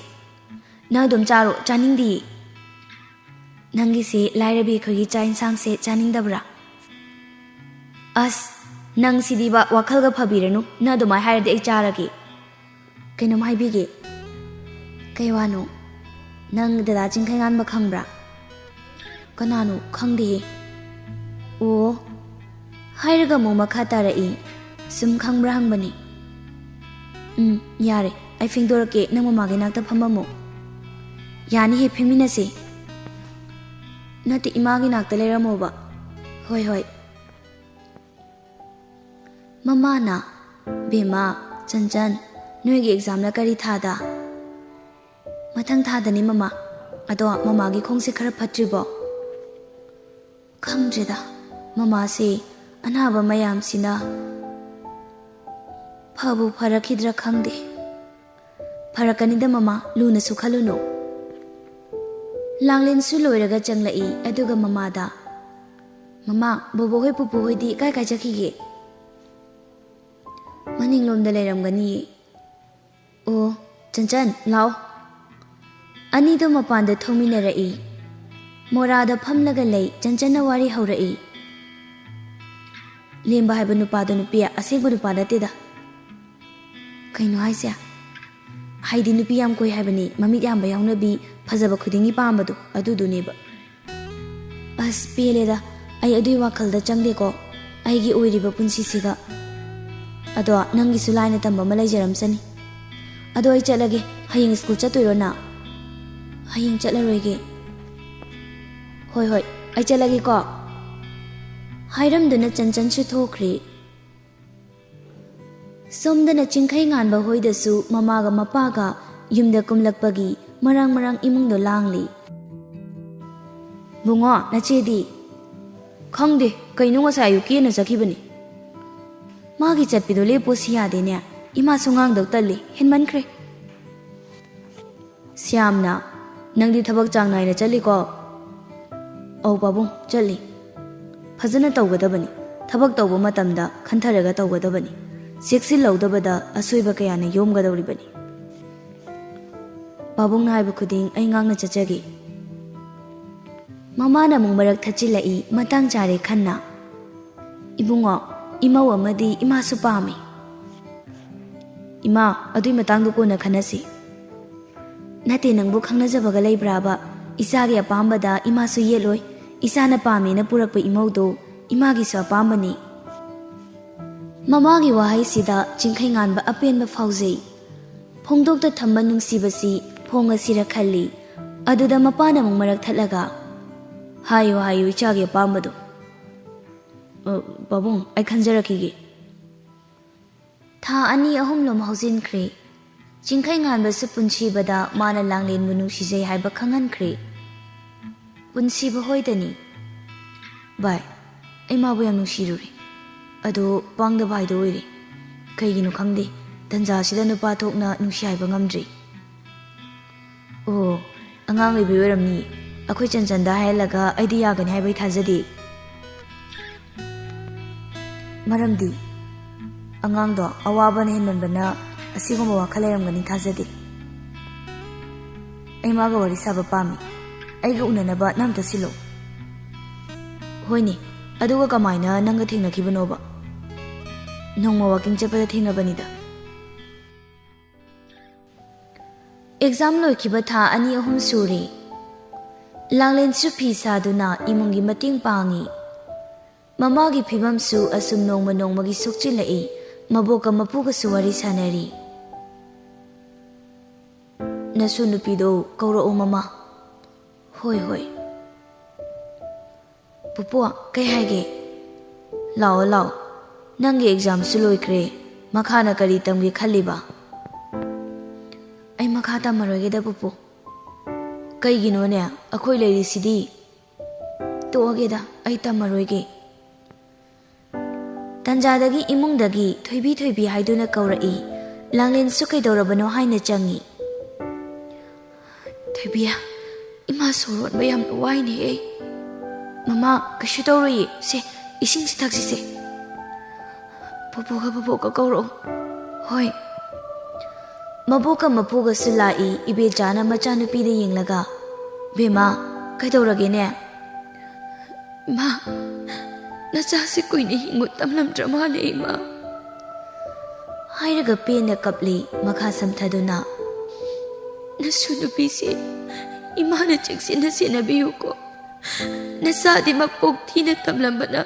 "ꯅꯪ ꯑꯗꯨꯝ ꯆꯥꯔꯣ, ꯆꯥꯅꯤꯡꯗꯤꯌꯦ꯫" "ꯅꯪꯒꯤꯁꯦ ꯂꯥꯏꯔꯕꯤ ꯑꯩꯈꯣꯏꯒꯤ ꯆꯥꯛ ꯏꯟꯁꯥꯡꯁꯦ ꯆꯥꯅꯤꯡꯗꯕ꯭ꯔꯥ?" "ꯑꯁ, ꯅꯪ ꯁꯤꯗꯤꯕ, ꯋꯥꯈꯜꯒ ꯐꯕꯤꯔꯅꯨ, ꯅꯪ ꯑꯗꯨꯃꯥꯏꯅ ꯍꯥꯏꯔꯗꯤ ꯑꯩ ꯆꯥꯔꯒꯦ꯫" "ꯀꯩꯅꯣꯝ ꯍꯥꯏꯕꯤꯒꯦ꯫" "ꯀꯩ ꯋꯥꯅꯣ?" "ꯅꯪ ꯗꯗꯥ ꯆꯤꯡꯈꯩꯉꯥꯟꯕ ꯈꯪꯕ꯭ꯔꯥ?" "ꯀꯅꯥꯅꯣ? ꯈꯪꯗꯦꯍꯦ꯫" "ꯑꯣ꯫" ꯍꯥꯏꯔꯒ ꯑꯃꯨꯛ ꯃꯈꯥ ꯇꯥꯔꯛꯏ꯫ "ꯁꯨꯝ ꯈꯪꯕ꯭ꯔꯥ ꯍꯪꯕꯅꯤ꯫" "ꯎꯝ, ꯌꯥꯔꯦ, ꯑꯩ ꯐꯦꯡꯗꯣꯔꯛꯀꯦ, ꯅꯪ ꯃꯃꯥꯒꯤ ꯅꯥꯛꯇ ꯐꯝꯃꯝꯃꯣ꯫" "ꯌꯥꯅꯤꯍꯦ, ꯐꯦꯡꯃꯤꯟꯅꯁꯤ꯫" "ꯅꯠꯇꯦ, ꯏꯃꯥꯒꯤ ꯅꯥꯛꯇ ꯂꯩꯔꯝꯃꯣꯕ꯫" "ꯍꯣꯏ, ꯍꯣꯏ꯫" ꯃꯃꯥꯅ, "ꯕꯦꯝꯃ, ꯆꯟꯆꯟ, ꯅꯣꯏꯒꯤ ꯑꯦꯛꯖꯥꯝꯅ ꯀꯔꯤ ꯊꯥꯗ?" "ꯃꯊꯪ ꯊꯥꯗꯅꯤ, ꯃꯃꯥ꯫ ꯑꯗꯣ ꯃꯃꯥꯒꯤ ꯈꯣꯡꯁꯦ ꯈꯔ ꯐꯠꯇ꯭ꯔꯤꯕꯣ?" "ꯈꯪꯗ꯭ꯔꯦꯗ, ꯃꯃꯥꯁꯦ ꯑꯅꯥꯕ ꯃꯌꯥꯝꯁꯤꯅ ꯐꯕꯨ ꯐꯔꯛꯈꯤꯗ꯭ꯔꯥ ꯈꯪꯗꯦ꯫" "ꯐꯔꯛꯀꯅꯤꯗ ꯃꯃꯥ, ꯂꯨꯅꯁꯨ ꯈꯜꯂꯨꯅꯨ꯫" ꯂꯥꯡꯂꯦꯟꯁꯨ ꯂꯣꯏꯔꯒ ꯆꯪꯂꯛꯏ, ꯑꯗꯨꯒ ꯃꯃꯥꯗ, "ꯃꯃꯥ, ꯕꯣꯕꯣꯍꯣꯏ ꯄꯨꯄꯨꯍꯣꯏꯗꯤ ꯀꯥꯏ ꯀꯥꯏ ꯆꯠꯈꯤꯒꯦ?" "ꯃꯅꯤꯡꯂꯣꯝꯗ ꯂꯩꯔꯝꯒꯅꯤꯌꯦ꯫" "ꯑꯣ, ꯆꯟꯆꯟ, ꯂꯥꯛꯑꯣ꯫" ꯑꯅꯤꯗꯣ ꯃꯄꯥꯟꯗ ꯊꯣꯡꯃꯤꯟꯅꯔꯛꯏ꯫ ꯃꯣꯔꯥꯗ ꯐꯝꯂꯒ ꯂꯩ, ꯆꯟꯆꯟꯅ ꯋꯥꯔꯤ ꯍꯧꯔꯛꯏ꯫ "ꯂꯦꯝꯕ ꯍꯥꯏꯕ ꯅꯨꯄꯥꯗꯣ ꯅꯨꯄꯤ ꯑꯁꯦꯡꯕ ꯅꯨꯄꯥ ꯅꯠꯇꯦꯗ꯫" "ꯀꯩꯅꯣ ꯍꯥꯏꯁꯦ?" "ꯍꯥꯏꯗꯤ ꯅꯨꯄꯤ ꯌꯥꯝ ꯀꯣꯏ ꯍꯥꯏꯕꯅꯤ, ꯃꯃꯤꯠ ꯌꯥꯝꯕ ꯌꯥꯎꯅꯕꯤ, ꯐꯖꯕ ꯈꯨꯗꯤꯡꯒꯤ ꯄꯥꯝꯕꯗꯣ, ꯑꯗꯨꯗꯨꯅꯦꯕ꯫" "ꯑꯁ, ꯄꯦꯜꯂꯦꯗ, ꯑꯩ ꯑꯗꯨꯏ ꯋꯥꯈꯜꯗ ꯆꯪꯗꯦꯀꯣ, ꯑꯩꯒꯤ ꯑꯣꯏꯔꯤꯕ ꯄꯨꯟꯁꯤꯁꯤꯒ꯫ ꯑꯗꯣ ꯅꯪꯒꯤꯁꯨ ꯂꯥꯏꯅ ꯇꯝꯕ ꯑꯃ ꯂꯩꯖꯔꯝꯁꯅꯤ꯫ ꯑꯗꯣ ꯑꯩ ꯆꯠꯂꯒꯦ, ꯍꯌꯦꯡ ꯁ꯭ꯀꯨꯜ ꯆꯠꯇꯣꯏꯔꯣ ꯅꯪ?" "ꯍꯌꯦꯡ ꯆꯠꯂꯔꯣꯏꯒꯦ꯫" "ꯍꯣꯏ, ꯍꯣꯏ, ꯑꯩ ꯆꯠꯂꯒꯦꯀꯣ꯫" ꯍꯥꯏꯔꯝꯗꯨꯅ ꯆꯟꯆꯟꯁꯨ ꯊꯣꯛꯈ꯭ꯔꯦ꯫ ꯁꯣꯝꯗꯅ ꯆꯤꯡꯈꯩ ꯉꯥꯟꯕ ꯍꯣꯏꯗꯁꯨ ꯃꯃꯥꯒ ꯃꯄꯥꯒ ꯌꯨꯝꯗ ꯀꯨꯝꯂꯛꯄꯒꯤ ꯃꯔꯥꯡ ꯃꯔꯥꯡ ꯏꯃꯨꯡꯗꯣ ꯂꯥꯡꯂꯤ꯫ "ꯕꯨꯡꯉꯣ, ꯅꯆꯦꯗꯤ?" "ꯈꯪꯗꯦ, ꯀꯩꯅꯣ ꯉꯁꯥꯏ ꯑꯌꯨꯛ ꯀꯦꯅ ꯆꯠꯈꯤꯕꯅꯤ꯫" "ꯃꯥꯒꯤ ꯆꯠꯄꯤꯗꯣ ꯂꯦꯞꯄꯣ ꯁꯤ ꯌꯥꯗꯦꯅꯦ, ꯏꯃꯥꯁꯨ ꯉꯥꯡꯗꯧ ꯇꯜꯂꯤ, ꯍꯦꯟꯃꯟꯈ꯭ꯔꯦ꯫" ꯁ꯭ꯌꯥꯝꯅ, "ꯅꯪꯗꯤ ꯊꯕꯛ ꯆꯥꯡ ꯅꯥꯏꯅ ꯆꯠꯂꯤꯀꯣ?" "ꯑꯧ ꯄꯥꯕꯨꯡ, ꯆꯠꯂꯤ꯫" "ꯐꯖꯅ ꯇꯧꯒꯗꯕꯅꯤ꯫ ꯊꯕꯛ ꯇꯧꯕ ꯃꯇꯝꯗ ꯈꯟꯊꯔꯒ ꯇꯧꯒꯗꯕꯅꯤ꯫ ꯆꯦꯛꯁꯤꯜꯍꯧꯗꯕꯗ ꯑꯁꯣꯏꯕ ꯀꯌꯥꯅ ꯌꯣꯝꯒꯗꯧꯔꯤꯕꯅꯤ꯫" "ꯄꯥꯕꯨꯡꯅ ꯍꯥꯏꯕ ꯈꯨꯗꯤꯡ ꯑꯩ ꯉꯥꯡꯅ ꯆꯠꯆꯒꯦ꯫" ꯃꯃꯥꯅ ꯑꯃꯨꯛ ꯃꯔꯛ ꯊꯠꯆꯤꯜꯂꯛꯏ, ꯃꯇꯥꯡ ꯆꯥꯔꯦ ꯈꯟꯅ꯫ "ꯏꯕꯨꯡꯉꯣ, ꯏꯃꯧ ꯑꯃꯗꯤ ꯏꯃꯥꯁꯨ ꯄꯥꯝꯃꯤ꯫" "ꯏꯃꯥ, ꯑꯗꯨꯏ ꯃꯇꯥꯡꯗꯣ ꯀꯣꯟꯅ ꯈꯟꯅꯁꯤ꯫" "ꯅꯠꯇꯦ, ꯅꯪꯕꯨ ꯈꯪꯅꯖꯕꯒ ꯂꯩꯕ꯭ꯔꯥꯕ? ꯏꯆꯥꯒꯤ ꯑꯄꯥꯝꯕꯗ ꯏꯃꯥꯁꯨ ꯌꯦꯠꯂꯣꯏ꯫ ꯏꯆꯥꯅ ꯄꯥꯝꯃꯦꯅ ꯄꯨꯔꯛꯄ ꯏꯃꯧꯗꯣ ꯏꯃꯥꯒꯤꯁꯨ ꯑꯄꯥꯝꯕꯅꯤ꯫" ꯃꯃꯥꯒꯤ ꯋꯥꯍꯩꯁꯤꯗ ꯆꯤꯡꯈꯩꯉꯥꯟꯕ ꯑꯄꯦꯟꯕ ꯐꯥꯎꯖꯩ꯫ ꯐꯣꯡꯗꯣꯛꯇ ꯊꯝꯕ ꯅꯨꯡꯁꯤꯕꯁꯤ ꯐꯣꯡꯉꯁꯤꯔ ꯈꯜꯂꯤ꯫ ꯑꯗꯨꯗ ꯃꯄꯥꯅ ꯑꯃꯨꯛ ꯃꯔꯛ ꯊꯠꯂꯒ, "ꯍꯥꯏꯌꯨ, ꯍꯥꯏꯌꯨ, ꯏꯆꯥꯒꯤ ꯑꯄꯥꯝꯕꯗꯣ꯫" "ꯑ, ꯄꯥꯕꯨꯡ, ꯑꯩ ꯈꯟꯖꯔꯛꯈꯤꯒꯦ꯫" ꯊꯥ ꯑꯅꯤ ꯑꯍꯨꯝꯂꯣꯝ ꯍꯧꯖꯤꯟꯈ꯭ꯔꯦ꯫ ꯆꯤꯡꯈꯩ ꯉꯥꯟꯕꯁꯨ ꯄꯨꯟꯁꯤꯕꯗ ꯃꯥꯅ ꯂꯥꯡꯂꯦꯟꯕꯨ ꯅꯨꯡꯁꯤꯖꯩ ꯍꯥꯏꯕ ꯈꯪꯍꯟꯈ꯭ꯔꯦ꯫ ꯄꯨꯟꯁꯤꯕ ꯍꯣꯏꯗꯅꯤ꯫ ꯚꯥꯏ, ꯑꯩ ꯃꯥꯕꯨ ꯌꯥꯝ ꯅꯨꯡꯁꯤꯔꯨꯔꯦ꯫ ꯑꯗꯣ ꯄꯥꯡꯗꯕ ꯍꯥꯏꯗꯣ ꯑꯣꯏꯔꯦ꯫ ꯀꯩꯒꯤꯅꯣ ꯈꯪꯗꯦ, ꯇꯟꯖꯥꯁꯤꯗ ꯅꯨꯄꯥ ꯊꯣꯛꯅ ꯅꯨꯡꯁꯤ ꯍꯥꯏꯕ ꯉꯝꯗ꯭ꯔꯤ꯫ ꯑꯣ, ꯑꯉꯥꯡ ꯑꯣꯏꯕꯩ ꯑꯣꯏꯔꯝꯅꯤ꯫ ꯑꯩꯈꯣꯏ ꯆꯟꯆꯟꯗ ꯍꯥꯏꯍꯜꯂꯒ ꯑꯩꯗꯤ ꯌꯥꯒꯅꯤ ꯍꯥꯏꯕ ꯑꯩ ꯊꯥꯖꯗꯦ꯫ ꯃꯔꯝꯗꯤ ꯑꯉꯥꯡꯗꯣ ꯑꯋꯥꯕꯅ ꯍꯦꯟꯃꯟꯕꯅ ꯑꯁꯤꯒꯨꯝꯕ ꯋꯥꯈꯜ ꯂꯩꯔꯝꯒꯅꯤ ꯊꯥꯖꯗꯦ꯫ ꯑꯩ ꯃꯥꯒ ꯋꯥꯔꯤ ꯁꯥꯕ ꯄꯥꯝꯃꯤ꯫ ꯑꯩꯒ ꯎꯅꯅꯕ ꯅꯪ ꯑꯝꯇ ꯁꯤꯜꯂꯣ꯫ ꯍꯣꯏꯅꯦ, ꯑꯗꯨꯒ ꯀꯃꯥꯏꯅ ꯅꯪꯒ ꯊꯦꯡꯅꯈꯤꯕꯅꯣꯕ? ꯅꯣꯡꯃ ꯋꯥꯀꯤꯡ ꯆꯠꯄꯗ ꯊꯦꯡꯅꯕꯅꯤꯗ꯫ ꯑꯦꯛꯖꯥꯝ ꯂꯣꯏꯈꯤꯕ ꯊꯥ ꯑꯅꯤ ꯑꯍꯨꯝ ꯁꯨꯔꯦ꯫ ꯂꯥꯡꯂꯦꯟꯁꯨ ꯐꯤ ꯁꯥꯗꯨꯅ ꯏꯃꯨꯡꯒꯤ ꯃꯇꯦꯡ ꯄꯥꯡꯉꯤ꯫ ꯃꯃꯥꯒꯤ ꯐꯤꯕꯝꯁꯨ ꯑꯁꯨꯝ ꯅꯣꯡꯃ ꯅꯣꯡꯃꯒꯤ ꯁꯣꯛꯆꯤꯜꯂꯛꯏ꯫ ꯃꯕꯣꯛꯀ ꯃꯄꯨꯒꯁꯨ ꯋꯥꯔꯤ ꯁꯥꯟꯅꯔꯤ꯫ ꯅꯁꯨ ꯅꯨꯄꯤꯗꯣ ꯀꯧꯔꯛꯑꯣ ꯃꯃꯥ꯫ ꯍꯣꯏ, ꯍꯣꯏ꯫ ꯄꯨꯄꯨ, ꯀꯩ ꯍꯥꯏꯒꯦ? ꯂꯥꯛꯑꯣ, ꯂꯥꯛꯑꯣ꯫ ꯅꯪꯒꯤ ꯑꯦꯛꯖꯥꯝꯁꯨ ꯂꯣꯏꯈ꯭ꯔꯦ꯫ ꯃꯈꯥꯅ ꯀꯔꯤ ꯇꯝꯒꯦ ꯈꯜꯂꯤꯕ? ꯑꯩ ꯃꯈꯥ ꯇꯝꯃꯔꯣꯏꯒꯦꯗ, ꯄꯨꯄꯨ꯫ ꯀꯩꯒꯤꯅꯣꯅꯦ? ꯑꯩꯈꯣꯏ ꯂꯩꯔꯤꯁꯤꯗꯤ꯫ ꯇꯣꯛꯑꯒꯦꯗ, ꯑꯩ ꯇꯝꯃꯔꯣꯏꯒꯦ꯫ ꯇꯟꯖꯥꯗꯒꯤ ꯏꯃꯨꯡꯗꯒꯤ ꯊꯣꯏꯕꯤ, ꯊꯣꯏꯕꯤ ꯍꯥꯏꯗꯨꯅ ꯀꯧꯔꯛꯏ꯫ ꯂꯥꯡꯂꯦꯟꯁꯨ ꯀꯩꯗꯧꯔꯕꯅꯣ ꯍꯥꯏꯅ ꯆꯪꯉꯤ꯫ ꯊꯣꯏꯕꯤ, ꯏꯃꯥ ꯁꯣꯔ ꯍꯣꯟꯕ ꯌꯥꯝꯅ ꯋꯥꯏꯅꯦ ꯑꯩ꯫ ꯃꯃꯥ, ꯀꯩꯁꯨ ꯇꯧꯔꯣꯏꯌꯦ꯫ ꯁꯦ, ꯏꯁꯤꯡꯁꯤ ꯊꯛꯁꯤꯁꯦ꯫ ꯄꯨꯄꯨꯒ ꯕꯣꯕꯣꯛꯀ ꯀꯧꯔꯛꯑꯣ꯫ ꯍꯣꯏ꯫ ꯃꯕꯣꯛꯀ ꯃꯄꯨꯒꯁꯨ ꯂꯥꯛꯏ꯫ ꯏꯕꯦꯆꯥꯅ ꯃꯆꯥꯅꯨꯄꯤꯗ ꯌꯦꯡꯂꯒ, "ꯕꯦꯝꯃ, ꯀꯩꯗꯧꯔꯒꯦꯅꯦ?" "ꯏꯃꯥ, ꯅꯆꯥꯁꯤ ꯀꯨꯏꯅ ꯍꯤꯡꯉꯨ ꯇꯝꯂꯝꯗ꯭ꯔ ꯃꯥꯜꯂꯦ, ꯏꯃꯥ꯫" ꯍꯥꯏꯔꯒ ꯄꯦꯟꯅ ꯀꯞꯂꯤ, ꯃꯈꯥ ꯁꯝꯊꯗꯨꯅ, "ꯅꯁꯨ ꯅꯨꯄꯤꯁꯤ ꯏꯃꯥꯅ ꯆꯦꯛꯁꯤꯟꯅ ꯁꯦꯟꯅꯕꯤꯌꯨꯀꯣ꯫ ꯅꯆꯥꯗꯤ ꯃꯄꯣꯛ ꯊꯤꯅ ꯇꯝꯂꯝꯕꯅ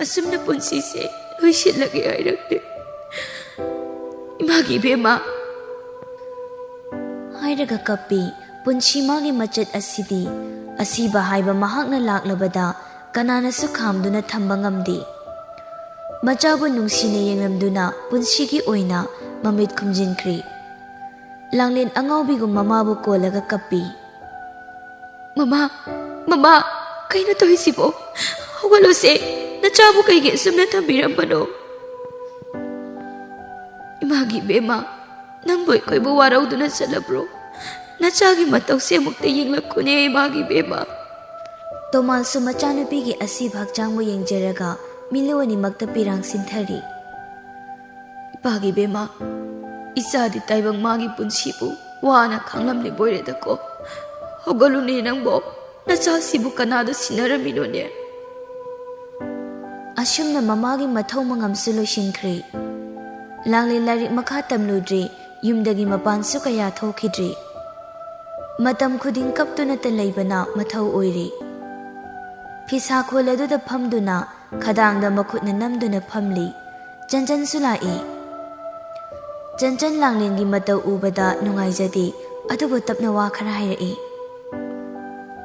ꯑꯁꯨꯝꯅ ꯄꯨꯟꯁꯤꯁꯦ ꯂꯣꯏꯁꯤꯜꯂꯒꯦ ꯍꯥꯏꯔꯛꯂꯦ꯫ ꯏꯃꯥꯒꯤ ꯏꯕꯦꯝꯃ꯫" ꯍꯥꯏꯔꯒ ꯀꯞꯄꯤ꯫ ꯄꯨꯟꯁꯤ ꯃꯥꯒꯤ ꯃꯆꯠ ꯑꯁꯤꯗꯤ ꯑꯁꯤꯕ ꯍꯥꯏꯕ ꯃꯍꯥꯛꯅ ꯂꯥꯛꯂꯕꯗ ꯀꯅꯥꯅꯁꯨ ꯈꯥꯝꯗꯨꯅ ꯊꯝꯕ ꯉꯝꯗꯦ꯫ ꯃꯆꯥꯕꯨ ꯅꯨꯡꯁꯤꯅ ꯌꯦꯡꯂꯝꯗꯨꯅ ꯄꯨꯟꯁꯤꯒꯤ ꯑꯣꯏꯅ ꯃꯃꯤꯠ ꯈꯨꯝꯖꯤꯟꯈ꯭ꯔꯤ꯫ ꯂꯥꯡꯂꯦꯟ ꯑꯉꯥꯎꯕꯤꯒꯨꯝ ꯃꯃꯥꯕꯨ ꯀꯣꯜꯂꯒ ꯀꯞꯄꯤ꯫ "ꯃꯃꯥ, ꯃꯃꯥ, ꯀꯩꯅꯣ ꯇꯧꯔꯤꯁꯤꯕꯣ? ꯍꯧꯒꯠꯂꯣꯁꯦ, ꯅꯆꯥꯕꯨ ꯀꯩꯒꯤ ꯑꯁꯨꯝꯅ ꯊꯝꯕꯤꯔꯝꯕꯅꯣ?" "ꯏꯃꯥꯒꯤ ꯏꯕꯦꯝꯃ, ꯅꯪꯕꯨ ꯑꯩꯈꯣꯏꯕꯨ ꯋꯥꯔꯧꯗꯨꯅ ꯆꯠꯂꯕ꯭ꯔꯣ? ꯅꯆꯥꯒꯤ ꯃꯇꯧꯁꯦ ꯑꯃꯨꯛꯇ ꯌꯦꯡꯂꯛꯈꯣꯅꯦ, ꯏꯃꯥꯒꯤ ꯏꯕꯦꯝꯃ꯫" ꯇꯣꯃꯥꯜꯁꯨ ꯃꯆꯥꯅꯨꯄꯤꯒꯤ ꯑꯁꯤꯕ ꯍꯛꯆꯥꯡꯕꯨ ꯌꯦꯡꯖꯔꯒ ꯃꯤꯠꯂꯨ ꯑꯅꯤꯃꯛꯇ ꯄꯤꯔꯥꯡ ꯁꯤꯟꯊꯔꯤ꯫ "ꯏꯄꯥꯒꯤ ꯏꯕꯦꯝꯃ, ꯏꯆꯥꯗꯤ ꯇꯥꯏꯕꯪ ꯃꯥꯒꯤ ꯄꯨꯟꯁꯤꯕꯨ ꯋꯥꯅ ꯈꯥꯡꯂꯝꯂꯤꯕꯣꯏꯔꯦꯗꯀꯣ꯫ ꯍꯧꯒꯠꯂꯨꯅꯦ ꯅꯪꯕꯣ, ꯅꯆꯥꯁꯤꯕꯨ ꯀꯅꯥꯗ ꯁꯤꯟꯅꯔꯝꯃꯤꯅꯣꯅꯦ?" ꯑꯁꯨꯝꯅ ꯃꯃꯥꯒꯤ ꯃꯊꯧ ꯃꯉꯝꯁꯨ ꯂꯣꯏꯁꯤꯟꯈ꯭ꯔꯦ꯫ ꯂꯥꯡꯂꯦꯟ ꯂꯥꯏꯔꯤꯛ ꯃꯈꯥ ꯇꯝꯂꯨꯗ꯭ꯔꯦ, ꯌꯨꯝꯗꯒꯤ ꯃꯄꯥꯟꯁꯨ ꯀꯌꯥ ꯊꯣꯛꯈꯤꯗ꯭ꯔꯦ꯫ ꯃꯇꯝ ꯈꯨꯗꯤꯡ ꯀꯞꯇꯨꯅꯇ ꯂꯩꯕꯅ ꯃꯊꯧ ꯑꯣꯏꯔꯦ꯫ ꯐꯤꯁꯥꯈꯣꯜ ꯑꯗꯨꯗ ꯐꯝꯗꯨꯅ ꯈꯗꯥꯡꯗ ꯃꯈꯨꯠꯅ ꯅꯝꯗꯨꯅ ꯐꯝꯂꯤ꯫ ꯆꯟꯆꯟꯁꯨ ꯂꯥꯛꯏ꯫ ꯆꯟꯆꯟ ꯂꯥꯡꯂꯦꯟꯒꯤ ꯃꯇꯧ ꯎꯕꯗ ꯅꯨꯡꯉꯥꯏꯖꯗꯦ, ꯑꯗꯨꯕꯨ ꯇꯞꯅ ꯋꯥ ꯈꯔ ꯍꯥꯏꯔꯛꯏ꯫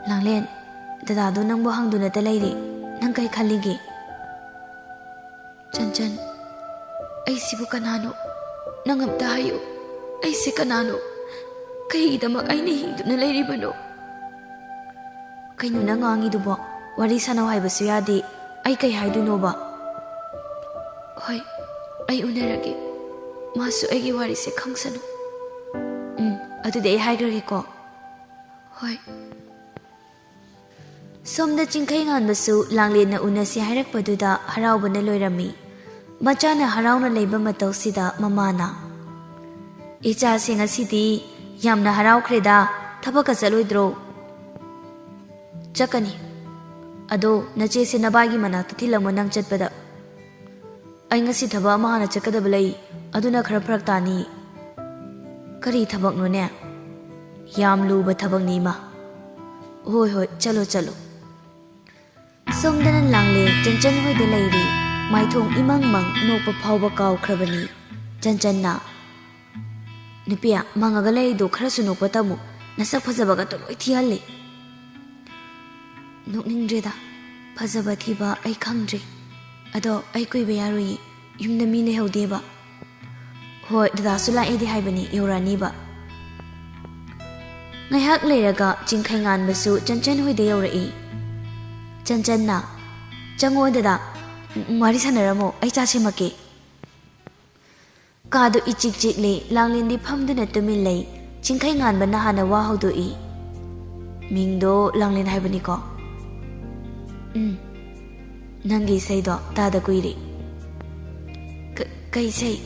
"ꯂꯥꯡꯂꯦꯟ, ꯗꯗꯥꯗꯣ ꯅꯪꯕꯨ ꯍꯪꯗꯨꯅꯇ ꯂꯩꯔꯦ꯫ ꯅꯪ ꯀꯩ ꯈꯜꯂꯤꯒꯦ?" "ꯆꯟꯆꯟ, ꯑꯩꯁꯤꯕꯨ ꯀꯅꯥꯅꯣ? ꯅꯪ ꯑꯝꯇ ꯍꯥꯏꯌꯨ꯫ ꯑꯩꯁꯦ ꯀꯅꯥꯅꯣ? ꯀꯩꯒꯤꯗꯃꯛ ꯑꯩꯅ ꯍꯤꯡꯗꯨꯅ ꯂꯩꯔꯤꯕꯅꯣ?" "ꯀꯩꯅꯣ ꯅꯪ ꯉꯥꯡꯉꯤꯗꯨꯕꯣ? ꯋꯥꯔꯤ ꯁꯥꯟꯅꯧ ꯍꯥꯏꯕꯁꯨ ꯌꯥꯗꯦ꯫ ꯑꯩ ꯀꯩ ꯍꯥꯏꯗꯣꯏꯅꯣꯕ?" "ꯍꯣꯏ, ꯑꯩ ꯎꯅꯔꯒꯦ꯫ ꯃꯥꯁꯨ ꯑꯩꯒꯤ ꯋꯥꯔꯤꯁꯦ ꯈꯪꯁꯅꯨ꯫" "ꯎꯝ, ꯑꯗꯨꯗꯤ ꯑꯩ ꯍꯥꯏꯈ꯭ꯔꯒꯦꯀꯣ꯫" "ꯍꯣꯏ꯫" ꯁꯣꯝꯗ ꯆꯤꯡꯈꯩ ꯉꯥꯟꯕꯁꯨ ꯂꯥꯡꯂꯦꯟꯅ ꯎꯅꯁꯤ ꯍꯥꯏꯔꯛꯄꯗꯨꯗ ꯍꯔꯥꯎꯕꯅ ꯂꯣꯏꯔꯝꯃꯤ꯫ ꯃꯆꯥꯅ ꯍꯔꯥꯎꯅ ꯂꯩꯕ ꯃꯇꯧꯁꯤꯗ ꯃꯃꯥꯅ, "ꯏꯆꯥꯁꯦ ꯉꯁꯤꯗꯤ ꯌꯥꯝꯅ ꯍꯔꯥꯎꯈ꯭ꯔꯦꯗ, ꯊꯕꯛꯀ ꯆꯠꯂꯣꯏꯗ꯭ꯔꯣ?" "ꯆꯠꯀꯅꯤ꯫ ꯑꯗꯣ ꯅꯆꯦꯁꯦ ꯅꯕꯥꯏꯒꯤ ꯃꯅꯥꯛꯇ ꯊꯤꯜꯂꯝꯃꯣ ꯅꯪ ꯆꯠꯄꯗ꯫ ꯑꯩ ꯉꯁꯤ ꯊꯕꯛ ꯑꯃ ꯍꯥꯟꯅ ꯆꯠꯀꯗꯕ ꯂꯩ, ꯑꯗꯨꯅ ꯈꯔ ꯐꯔꯛ ꯇꯥꯅꯤ꯫" "ꯀꯔꯤ ꯊꯕꯛꯅꯣꯅꯦ?" "ꯌꯥꯝ ꯂꯨꯕ ꯊꯕꯛꯅꯤ, ꯏꯃꯥ꯫" "ꯍꯣꯏ, ꯍꯣꯏ, ꯆꯠꯂꯣ, ꯆꯠꯂꯣ꯫" ꯁꯣꯝꯗꯅ ꯂꯥꯡꯂꯦꯟ ꯆꯟꯆꯟ ꯍꯣꯏꯗ ꯂꯩꯔꯤ꯫ ꯃꯥꯏꯊꯣꯡ ꯏꯃꯪ ꯃꯪ, ꯅꯣꯛꯄ ꯐꯥꯎꯕ ꯀꯥꯎꯈ꯭ꯔꯕꯅꯤ꯫ ꯆꯟꯆꯟꯅ, "ꯅꯨꯄꯤ, ꯃꯪꯉꯒ ꯂꯩꯔꯤꯗꯣ ꯈꯔꯁꯨ ꯅꯣꯛꯄ ꯇꯝꯃꯨ꯫ ꯅꯁꯛ ꯐꯖꯕꯒꯗꯣ ꯂꯣꯏ ꯊꯤꯍꯜꯂꯦ꯫" "ꯅꯣꯛꯅꯤꯡꯗ꯭ꯔꯦꯗ, ꯐꯖꯕ ꯊꯤꯕ ꯑꯩ ꯈꯪꯗ꯭ꯔꯦ꯫ "ꯑꯗꯣ ꯑꯩ ꯀꯨꯏꯕ ꯌꯥꯔꯣꯏꯌꯦ, ꯌꯨꯝꯗ ꯃꯤ ꯂꯩꯍꯧꯗꯦꯕ꯫" "ꯍꯣꯏ, ꯗꯗꯥꯁꯨ ꯂꯥꯛꯑꯦꯗꯤ ꯍꯥꯏꯕꯅꯤ, ꯌꯧꯔꯛꯑꯅꯤꯕ꯫" ꯉꯥꯏꯍꯥꯛ ꯂꯩꯔꯒ ꯆꯤꯡꯈꯩ ꯉꯥꯟꯕꯁꯨ ꯆꯟꯆꯟ ꯍꯣꯏꯗ ꯌꯧꯔꯛꯏ꯫ ꯆꯟꯆꯟꯅ, "ꯆꯪꯉꯣ ꯗꯗꯥ, ꯋꯥꯔꯤ ꯁꯥꯟꯅꯔꯝꯃꯣ, ꯑꯩ ꯆꯥ ꯁꯦꯝꯃꯛꯀꯦ꯫" ꯀꯥꯗꯨ ꯏꯆꯤꯛ ꯆꯤꯛꯂꯤ꯫ ꯂꯥꯡꯂꯦꯟꯗꯤ ꯐꯝꯗꯨꯅ ꯇꯨꯃꯤꯟ ꯂꯩ꯫ ꯆꯤꯡꯈꯩ ꯉꯥꯟꯕꯅ ꯍꯥꯟꯅ ꯋꯥ ꯍꯧꯗꯣꯛꯏ꯫ "ꯃꯤꯡꯗꯣ ꯂꯥꯡꯂꯦꯟ ꯍꯥꯏꯕꯅꯤꯀꯣ?" "ꯎꯝ꯫ ꯅꯪꯒꯤ ꯏꯁꯩꯗꯣ ꯇꯥꯗ ꯀꯨꯏꯔꯦ꯫" "ꯀ-, ꯀꯩ ꯏꯁꯩ?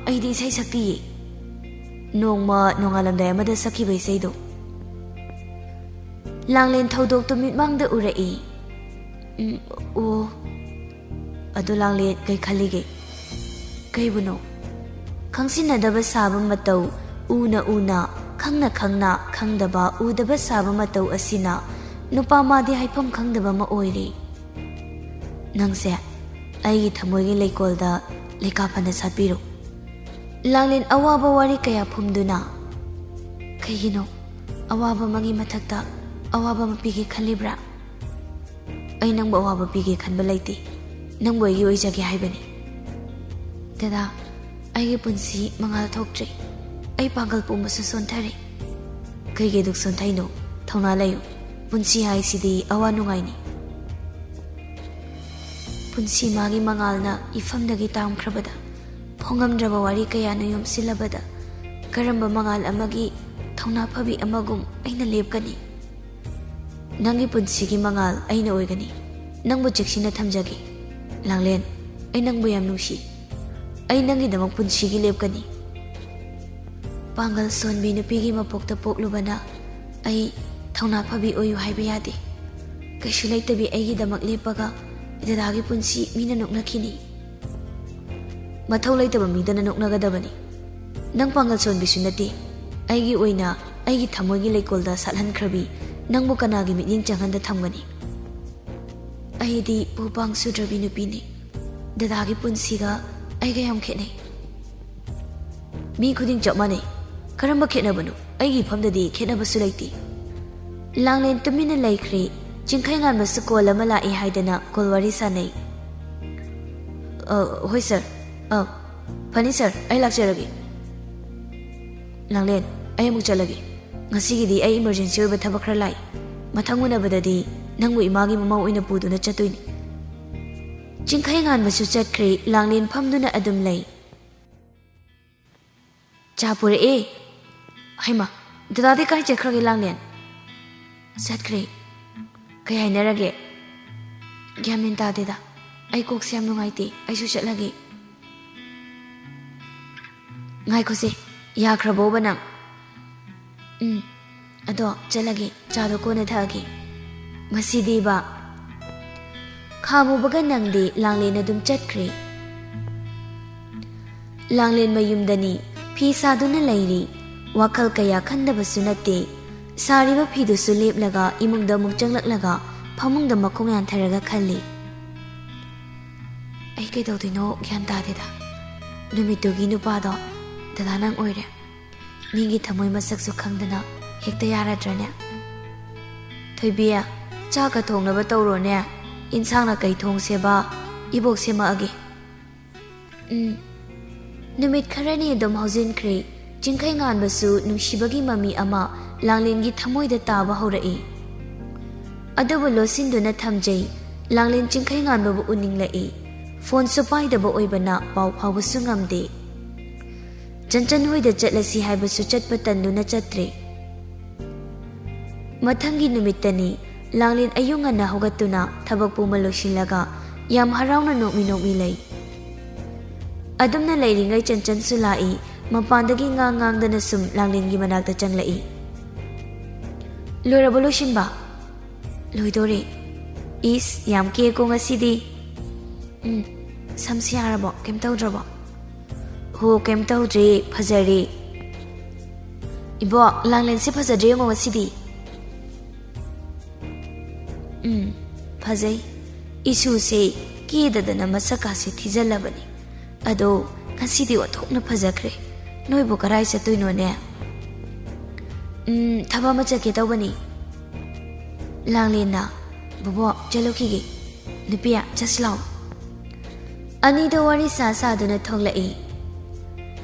ꯑꯩꯗꯤ ꯏꯁꯩ ꯁꯛꯇꯤꯌꯦ꯫ ꯅꯣꯡꯃ ꯅꯣꯡꯉꯥꯜꯂꯝꯗꯥꯏ ꯑꯃꯗ ꯁꯛꯈꯤꯕ ꯏꯁꯩꯗꯣ꯫" ꯂꯥꯡꯂꯦꯟ ꯊꯧꯗꯣꯛꯇꯨ ꯃꯤꯠꯃꯥꯡꯗ ꯎꯔꯛꯏ꯫ "ꯎꯝ, ꯑꯣ꯫ ꯑꯗꯨ ꯂꯥꯡꯂꯦꯟ ꯀꯩ ꯈꯜꯂꯤꯒꯦ?" "ꯀꯩꯕꯨꯅꯣ?" "ꯈꯪꯁꯤꯟꯅꯗꯕ ꯁꯥꯕ ꯃꯇꯧ, ꯎꯅ ꯎꯅ, ꯈꯪꯅ ꯈꯪꯅ, ꯈꯪꯗꯕ ꯎꯗꯕ ꯁꯥꯕ ꯃꯇꯧ ꯑꯁꯤꯅ ꯅꯨꯄꯥ ꯃꯥꯗꯤ ꯍꯥꯏꯐꯝ ꯈꯪꯗꯕ ꯑꯃ ꯑꯣꯏꯔꯦ꯫ ꯅꯪꯁꯦ ꯑꯩꯒꯤ ꯊꯃꯣꯏꯒꯤ ꯂꯩꯀꯣꯜꯗ ꯂꯩꯀꯥ ꯐꯅ ꯁꯥꯠꯄꯤꯔꯣ꯫" ꯂꯥꯡꯂꯦꯟ ꯑꯋꯥꯕ ꯋꯥꯔꯤ ꯀꯌꯥ ꯐꯨꯝꯗꯨꯅ, "ꯀꯩꯒꯤꯅꯣ ꯑꯋꯥꯕ ꯑꯃꯒꯤ ꯃꯊꯛꯇ ꯑꯋꯥꯕ ꯑꯃ ꯄꯤꯒꯦ ꯈꯜꯂꯤꯕ꯭ꯔꯥ?" "ꯑꯩ ꯅꯪꯕꯨ ꯑꯋꯥꯕ ꯄꯤꯒꯦ ꯈꯟꯕ ꯂꯩꯇꯦ꯫ ꯅꯪꯕꯨ ꯑꯩꯒꯤ ꯑꯣꯏꯖꯒꯦ ꯍꯥꯏꯕꯅꯤ꯫" "ꯗꯗꯥ, ꯑꯩꯒꯤ ꯄꯨꯟꯁꯤ ꯃꯉꯥꯜ ꯊꯣꯛꯇ꯭ꯔꯦ꯫ ꯑꯩ ꯄꯥꯡꯒꯜ ꯄꯨꯝꯕꯁꯨ ꯁꯣꯟꯊꯔꯦ꯫" "ꯀꯩꯒꯤ ꯑꯗꯨꯛ ꯁꯣꯟꯊꯩꯅꯣ? ꯊꯧꯅꯥ ꯂꯩꯌꯨ꯫ ꯄꯨꯟꯁꯤ ꯍꯥꯏꯁꯤꯗꯤ ꯑꯋꯥ ꯅꯨꯡꯉꯥꯏꯅꯤ꯫" ꯄꯨꯟꯁꯤ ꯃꯥꯒꯤ ꯃꯉꯥꯜꯅ ꯏꯐꯝꯗꯒꯤ ꯇꯥꯝꯈ꯭ꯔꯕꯗ, ꯐꯣꯡꯉꯝꯗ꯭ꯔꯕ ꯋꯥꯔꯤ ꯀꯌꯥꯅ ꯌꯣꯝꯁꯤꯜꯂꯕꯗ, ꯀꯔꯝꯕ ꯃꯉꯥꯜ ꯑꯃꯒꯤ ꯊꯧꯅꯥ ꯐꯕꯤ ꯑꯃꯒꯨꯝ ꯑꯩꯅ ꯂꯦꯞꯀꯅꯤ? "ꯅꯪꯒꯤ ꯄꯨꯟꯁꯤꯒꯤ ꯃꯉꯥꯜ ꯑꯩꯅ ꯑꯣꯏꯒꯅꯤ꯫ ꯅꯪꯕꯨ ꯆꯦꯛꯁꯤꯟꯅ ꯊꯝꯖꯒꯦ꯫ ꯂꯥꯡꯂꯦꯟ, ꯑꯩ ꯅꯪꯕꯨ ꯌꯥꯝ ꯅꯨꯡꯁꯤ꯫ ꯑꯩ ꯅꯪꯒꯤꯗꯃꯛ ꯄꯨꯟꯁꯤꯒꯤ ꯂꯦꯞꯀꯅꯤ꯫" ꯄꯥꯡꯒꯜ ꯁꯣꯟꯕꯤ ꯅꯨꯄꯤꯒꯤ ꯃꯄꯣꯛꯇ ꯄꯣꯛꯂꯨꯕꯅ ꯑꯩ ꯊꯧꯅꯥ ꯐꯕꯤ ꯑꯣꯏꯌꯨ ꯍꯥꯏꯕ ꯌꯥꯗꯦ꯫ ꯀꯩꯁꯨ ꯂꯩꯇꯕꯤ ꯑꯩꯒꯤꯗꯃꯛ ꯂꯦꯞꯄꯒ ꯗꯗꯥꯒꯤ ꯄꯨꯟꯁꯤ ꯃꯤꯅ ꯅꯣꯛꯅꯈꯤꯅꯤ꯫ "ꯃꯊꯧ ꯂꯩꯇꯕ ꯃꯤꯗꯅ ꯅꯣꯛꯅꯒꯗꯕꯅꯤ꯫ ꯅꯪ ꯄꯥꯡꯒꯜ ꯁꯣꯟꯕꯤꯁꯨ ꯅꯠꯇꯦ꯫ ꯑꯩꯒꯤ ꯑꯣꯏꯅ ꯑꯩꯒꯤ ꯊꯃꯣꯏꯒꯤ ꯂꯩꯀꯣꯜꯗ ꯁꯥꯠꯍꯟꯈ꯭ꯔꯕꯤ ꯅꯪꯕꯨ ꯀꯅꯥꯒꯤ ꯃꯤꯠꯌꯦꯡ ꯆꯪꯍꯟꯗ ꯊꯝꯒꯅꯤ?" "ꯑꯩꯗꯤ ꯄꯨ ꯄꯥꯡ ꯁꯨꯗ꯭ꯔꯕꯤ ꯅꯨꯄꯤꯅꯤ꯫ ꯗꯗꯥꯒꯤ ꯄꯨꯟꯁꯤꯒ ꯑꯩꯒ ꯌꯥꯝ ꯈꯦꯠꯅꯩ꯫" "ꯃꯤ ꯈꯨꯗꯤꯡ ꯆꯞ ꯃꯥꯟꯅꯩ꯫ ꯀꯔꯝꯕ ꯈꯦꯠꯅꯕꯅꯣ? ꯑꯩꯒꯤ ꯏꯐꯝꯗꯗꯤ ꯈꯦꯠꯅꯕꯁꯨ ꯂꯩꯇꯦ꯫" ꯂꯥꯡꯂꯦꯟ ꯇꯨꯃꯤꯟꯅ ꯂꯩꯈ꯭ꯔꯦ꯫ ꯆꯤꯡꯈꯩꯉꯥꯟꯕꯁꯨ ꯀꯣꯜ ꯑꯃ ꯂꯥꯛꯏ ꯍꯥꯏꯗꯅ ꯀꯣꯜ ꯋꯥꯔꯤ ꯁꯥꯟꯅꯩ꯫ ꯑ, ꯍꯣꯏ ꯁꯥꯔ꯫ ꯑ, ꯐꯅꯤ ꯁꯥꯔ, ꯑꯩ ꯂꯥꯛꯆꯔꯒꯦ꯫ ꯂꯥꯡꯂꯦꯟ, ꯑꯩ ꯑꯃꯨꯛ ꯆꯠꯂꯒꯦ꯫ ꯉꯁꯤꯒꯤꯗꯤ ꯑꯩ ꯏꯃꯔꯖꯦꯟꯁꯤ ꯑꯣꯏꯕ ꯊꯕꯛ ꯈꯔ ꯂꯥꯛꯏ꯫ ꯃꯊꯪ ꯎꯅꯕꯗꯗꯤ ꯅꯪꯕꯨ ꯏꯃꯥꯒꯤ ꯃꯃꯧ ꯑꯣꯏꯅ ꯄꯨꯗꯨꯅ ꯆꯠꯇꯣꯏꯅꯤ꯫ ꯆꯤꯡꯈꯩ ꯉꯥꯟꯕꯁꯨ ꯆꯠꯈ꯭ꯔꯦ꯫ ꯂꯥꯡꯂꯦꯟ ꯐꯝꯗꯨꯅ ꯑꯗꯨꯝ ꯂꯩ꯫ ꯆꯥ ꯄꯨꯔꯛꯑꯦ꯫ ꯍꯩꯃꯥ, ꯗꯗꯥꯗꯤ ꯀꯥꯏ ꯆꯠꯈ꯭ꯔꯒꯦ ꯂꯥꯡꯂꯦꯟ? ꯆꯠꯈ꯭ꯔꯦ꯫ ꯀꯩ ꯍꯥꯏꯅꯔꯒꯦ? ꯒ꯭ꯌꯥꯟ ꯃꯦꯟ ꯇꯥꯗꯦꯗ꯫ ꯑꯩ ꯀꯣꯛꯁꯦ ꯌꯥꯝ ꯅꯨꯡꯉꯥꯏꯇꯦ꯫ ꯑꯩꯁꯨ ꯆꯠꯂꯒꯦ꯫ ꯉꯥꯏꯈꯣꯁꯦ, ꯌꯥꯈ꯭ꯔꯕꯣꯕ ꯅꯪ? ꯎꯝ, ꯑꯗꯣ ꯆꯠꯂꯒꯦ, ꯆꯥꯗꯣ ꯀꯣꯟꯅ ꯊꯛꯑꯒꯦ꯫ ꯃꯁꯤꯗꯤꯕ꯫ ꯈꯥꯝꯃꯨꯕꯒ ꯅꯪꯗꯦ, ꯂꯥꯡꯂꯦꯟ ꯑꯗꯨꯝ ꯆꯠꯈ꯭ꯔꯦ꯫ ꯂꯥꯡꯂꯦꯟ ꯃꯌꯨꯝꯗꯅꯤ, ꯐꯤ ꯁꯥꯗꯨꯅ ꯂꯩꯔꯤ꯫ ꯋꯥꯈꯜ ꯀꯌꯥ ꯈꯟꯗꯕꯁꯨ ꯅꯠꯇꯦ꯫ ꯁꯥꯔꯤꯕ ꯐꯤꯗꯨꯁꯨ ꯂꯦꯞꯂꯒ ꯏꯃꯨꯡꯗ ꯑꯃꯨꯛ ꯆꯪꯂꯛꯂꯒ ꯐꯃꯨꯡꯗ ꯃꯈꯣꯡ ꯌꯥꯟꯊꯔꯒ ꯈꯜꯂꯤ꯫ ꯑꯩ ꯀꯩꯗꯧꯗꯣꯏꯅꯣ ꯒ꯭ꯌꯥꯟ ꯇꯥꯗꯦꯗ꯫ ꯅꯨꯃꯤꯠꯇꯨꯒꯤ ꯅꯨꯄꯥꯗꯣ ꯗꯗꯥ ꯅꯪ ꯑꯣꯏꯔꯦ꯫ ꯃꯤꯒꯤ ꯊꯃꯣꯏ ꯃꯁꯛꯁꯨ ꯈꯪꯗꯅ ꯍꯦꯛꯇ ꯌꯥꯔꯗ꯭ꯔꯅꯦ? ꯊꯣꯏꯕꯤ, ꯆꯥꯛꯀ ꯊꯣꯡꯅꯕ ꯇꯧꯔꯣꯅꯦ꯫ ꯏꯟꯁꯥꯡꯅ ꯀꯩ ꯊꯣꯡꯁꯦꯕ? ꯏꯕꯣꯛ ꯁꯦꯝꯃꯛꯑꯒꯦ꯫ ꯎꯝ꯫ ꯅꯨꯃꯤꯠ ꯈꯔꯅꯤ ꯑꯗꯨꯝ ꯍꯧꯖꯤꯟꯈ꯭ꯔꯦ꯫ ꯆꯤꯡꯈꯩ ꯉꯥꯟꯕꯁꯨ ꯅꯨꯡꯁꯤꯕꯒꯤ ꯃꯃꯤ ꯑꯃ ꯂꯥꯡꯂꯦꯟꯒꯤ ꯊꯃꯣꯏꯗ ꯇꯥꯕ ꯍꯧꯔꯛꯏ꯫ ꯑꯗꯨꯕꯨ ꯂꯣꯠꯁꯤꯟꯗꯨꯅ ꯊꯝꯖꯩ꯫ ꯂꯥꯡꯂꯦꯟ ꯆꯤꯡꯈꯩ ꯉꯥꯟꯕꯕꯨ ꯎꯅꯤꯡꯂꯛꯏ꯫ ꯐꯣꯟꯁꯨ ꯄꯥꯏꯗꯕ ꯑꯣꯏꯕꯅ ꯄꯥꯎ ꯐꯥꯎꯕꯁꯨ ꯉꯝꯗꯦ꯫ ꯆꯟꯆꯟ ꯍꯣꯏꯗ ꯆꯠꯂꯁꯤ ꯍꯥꯏꯕꯁꯨ ꯆꯠꯄ ꯇꯟꯗꯨꯅ ꯆꯠꯇ꯭ꯔꯦ꯫ ꯃꯊꯪꯒꯤ ꯅꯨꯃꯤꯠꯇꯅꯤ꯫ ꯂꯥꯡꯂꯦꯟ ꯑꯌꯨꯛ ꯉꯟꯅ ꯍꯧꯒꯠꯇꯨꯅ ꯊꯕꯛ ꯄꯨꯝꯕ ꯂꯣꯏꯁꯤꯜꯂꯒ ꯌꯥꯝ ꯍꯔꯥꯎꯅ ꯅꯣꯛꯃꯤ ꯅꯣꯛꯃꯤ ꯂꯩ꯫ ꯑꯗꯨꯝꯅ ꯂꯩꯔꯤꯉꯩ ꯆꯟꯆꯟꯁꯨ ꯂꯥꯛꯏ꯫ ꯃꯄꯥꯟꯗꯒꯤ ꯉꯥꯡ ꯉꯥꯡꯗꯅ ꯁꯨꯝ ꯂꯥꯡꯂꯦꯟꯒꯤ ꯃꯅꯥꯛꯇ ꯆꯪꯂꯛꯏ꯫ "ꯂꯣꯏꯔꯕꯣ ꯂꯣꯏꯁꯤꯟꯕ?" "ꯂꯣꯏꯗꯣꯔꯦ꯫" "ꯏꯁ, ꯌꯥꯝ ꯀꯦꯀꯣ ꯉꯁꯤꯗꯤ?" "ꯎꯝ, ꯁꯝꯁꯦ ꯌꯥꯔꯕꯣ? ꯀꯩꯝ ꯇꯧꯗ꯭ꯔꯕꯣ?" "ꯍꯣ, ꯀꯩꯝ ꯇꯧꯗ꯭ꯔꯦ, ꯐꯖꯔꯦ꯫" "ꯏꯕꯣꯛ, ꯂꯥꯡꯂꯦꯟꯁꯦ ꯐꯖꯗ꯭ꯔꯦ ꯌꯦꯡꯉꯣ ꯉꯁꯤꯗꯤ꯫" "ꯎꯝ, ꯐꯖꯩ꯫ ꯏꯁꯨꯁꯦ ꯀꯦꯗꯗꯅ ꯃꯁꯛꯀꯥꯁꯦ ꯊꯤꯖꯜꯂꯕꯅꯤ꯫ ꯑꯗꯣ ꯉꯁꯤꯗꯤ ꯑꯣꯟꯊꯣꯛꯅ ꯐꯖꯈ꯭ꯔꯦ꯫ ꯅꯣꯏꯕꯨ ꯀꯔꯥꯏ ꯆꯠꯇꯣꯏꯅꯣꯅꯦ?" "ꯎꯝ, ꯊꯕꯛ ꯑꯃ ꯆꯠꯀꯦ ꯇꯧꯕꯅꯤ꯫" ꯂꯥꯡꯂꯦꯟꯅ, "ꯕꯣꯕꯣꯛ, ꯆꯠꯂꯨꯈꯤꯒꯦ꯫ ꯅꯨꯄꯤ, ꯆꯠꯁꯤ ꯂꯥꯛꯑꯣ꯫" ꯑꯅꯤꯗꯣ ꯋꯥꯔꯤ ꯁꯥ ꯁꯥꯗꯨꯅ ꯊꯣꯛꯂꯛꯏ꯫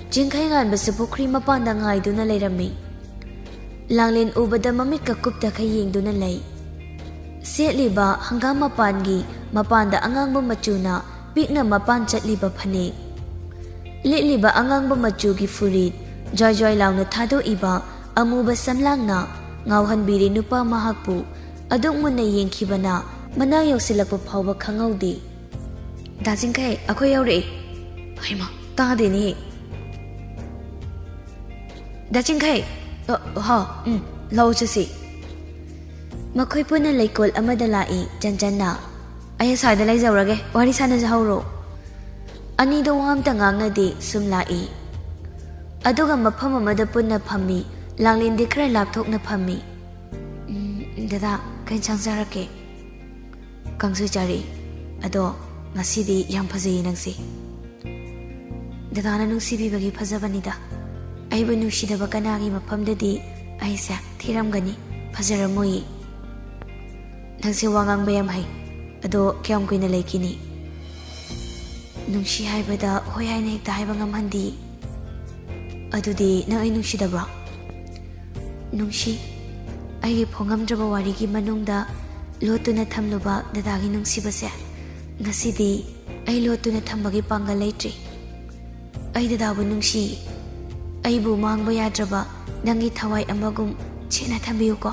ꯆꯤꯡꯈꯩꯉꯥꯟꯕꯁꯨ ꯄꯨꯈ꯭ꯔꯤ ꯃꯄꯥꯟꯗ ꯉꯥꯏꯗꯨꯅ ꯂꯩꯔꯝꯃꯤ꯫ ꯂꯥꯡꯂꯦꯟ ꯎꯕꯗ ꯃꯃꯤꯠꯀ ꯀꯨꯞꯇꯈꯩ ꯌꯦꯡꯗꯨꯅ ꯂꯩ꯫ ꯁꯦꯠꯂꯤꯕ ꯍꯪꯒꯥꯝ ꯃꯄꯥꯟꯒꯤ ꯃꯄꯥꯟꯗ ꯑꯉꯥꯡꯕ ꯃꯆꯨꯅ ꯄꯤꯛꯅ ꯃꯄꯥꯟ ꯆꯠꯂꯤꯕ ꯐꯅꯦꯛ, ꯂꯤꯠꯂꯤꯕ ꯑꯉꯥꯡꯕ ꯃꯆꯨꯒꯤ ꯐꯨꯔꯤꯠ, ꯖ꯭ꯋꯥꯏ ꯖ꯭ꯋꯥꯏ ꯂꯥꯎꯅ ꯊꯥꯗꯣꯛꯏꯕ ꯑꯃꯨꯕ ꯁꯝꯂꯥꯡꯅ ꯉꯥꯎꯍꯟꯕꯤꯔꯦ ꯅꯨꯄꯥ ꯃꯍꯥꯛꯄꯨ꯫ ꯑꯗꯨꯛ ꯃꯨꯟꯅ ꯌꯦꯡꯈꯤꯕꯅ ꯃꯅꯥ ꯌꯧꯁꯤꯜꯂꯛꯄ ꯐꯥꯎꯕ ꯈꯪꯍꯧꯗꯦ꯫ "ꯗꯥ ꯆꯤꯡꯈꯩ, ꯑꯩꯈꯣꯏ ꯌꯧꯔꯛꯑꯦ꯫" "ꯍꯩꯃꯥ, ꯇꯥꯗꯦꯅꯦ꯫" "ꯗꯥ ꯆꯤꯡꯈꯩ!" "ꯑ, ꯍꯥꯎ, ꯎꯝ, ꯂꯥꯛꯑꯣ ꯆꯠꯁꯤ꯫" ꯃꯈꯣꯏ ꯄꯨꯟꯅ ꯂꯩꯀꯣꯜ ꯑꯃꯗ ꯂꯥꯛꯏ꯫ ꯆꯟꯆꯟꯅ, "ꯑꯩ ꯑꯁ꯭ꯋꯥꯏꯗ ꯂꯩꯖꯧꯔꯒꯦ, ꯋꯥꯔꯤ ꯁꯥꯟꯅꯖꯍꯧꯔꯣ꯫" ꯑꯅꯤꯗꯣ ꯋꯥ ꯑꯝꯇ ꯉꯥꯡꯅꯗꯦ ꯁꯨꯝ ꯂꯥꯛꯏ꯫ ꯑꯗꯨꯒ ꯃꯐꯝ ꯑꯃꯗ ꯄꯨꯟꯅ ꯐꯝꯃꯤ꯫ ꯂꯥꯡꯂꯦꯟꯗꯤ ꯈꯔ ꯂꯥꯞꯊꯣꯛꯅ ꯐꯝꯃꯤ꯫ "ꯎꯝ, ꯗꯗꯥ, ꯀꯩ ꯏꯟꯁꯥꯡ ꯆꯥꯔꯛꯀꯦ?" "ꯀꯥꯡꯁꯣꯏ ꯆꯥꯔꯛꯏ꯫ ꯑꯗꯣ ꯉꯁꯤꯗꯤ ꯌꯥꯝ ꯐꯖꯩꯌꯦ ꯅꯪꯁꯦ꯫" "ꯗꯗꯥꯅ ꯅꯨꯡꯁꯤꯕꯤꯕꯒꯤ ꯐꯖꯕꯅꯤꯗ꯫ ꯑꯩꯕꯨ ꯅꯨꯡꯁꯤꯗꯕ ꯀꯅꯥꯒꯤ ꯃꯐꯝꯗꯗꯤ ꯑꯩꯁꯦ ꯊꯤꯔꯝꯒꯅꯤ, ꯐꯖꯔꯝꯃꯣꯏꯌꯦ꯫" "ꯅꯪꯁꯦ ꯋꯥ ꯉꯥꯡꯕ ꯌꯥꯝ ꯍꯩ꯫ ꯑꯗꯣ ꯀꯌꯥꯝ ꯀꯨꯏꯅ ꯂꯩꯈꯤꯅꯤ?" "ꯅꯨꯡꯁꯤ ꯍꯥꯏꯕꯗ ꯍꯣꯏ ꯍꯥꯏꯅ ꯍꯦꯛꯇ ꯍꯥꯏꯕ ꯉꯝꯍꯟꯗꯦ꯫" "ꯑꯗꯨꯗꯤ ꯅꯪ ꯑꯩ ꯅꯨꯡꯁꯤꯗꯕ꯭ꯔꯣ?" "ꯅꯨꯡꯁꯤ꯫ ꯑꯩꯒꯤ ꯐꯣꯡꯉꯝꯗ꯭ꯔꯕ ꯋꯥꯔꯤꯒꯤ ꯃꯅꯨꯡꯗ ꯂꯣꯠꯇꯨꯅ ꯊꯝꯂꯨꯕ ꯗꯗꯥꯒꯤ ꯅꯨꯡꯁꯤꯕꯁꯦ ꯉꯁꯤꯗꯤ ꯑꯩ ꯂꯣꯠꯇꯨꯅ ꯊꯝꯕꯒꯤ ꯄꯥꯡꯒꯜ ꯂꯩꯇ꯭ꯔꯤ꯫ ꯑꯩ ꯗꯗꯥꯕꯨ ꯅꯨꯡꯁꯤ꯫ ꯑꯩꯕꯨ ꯃꯥꯡꯕ ꯌꯥꯗ꯭ꯔꯕ ꯅꯪꯒꯤ ꯊꯋꯥꯏ ꯑꯃꯒꯨꯝ ꯆꯦꯠꯅ ꯊꯝꯕꯤꯌꯨꯀꯣ꯫"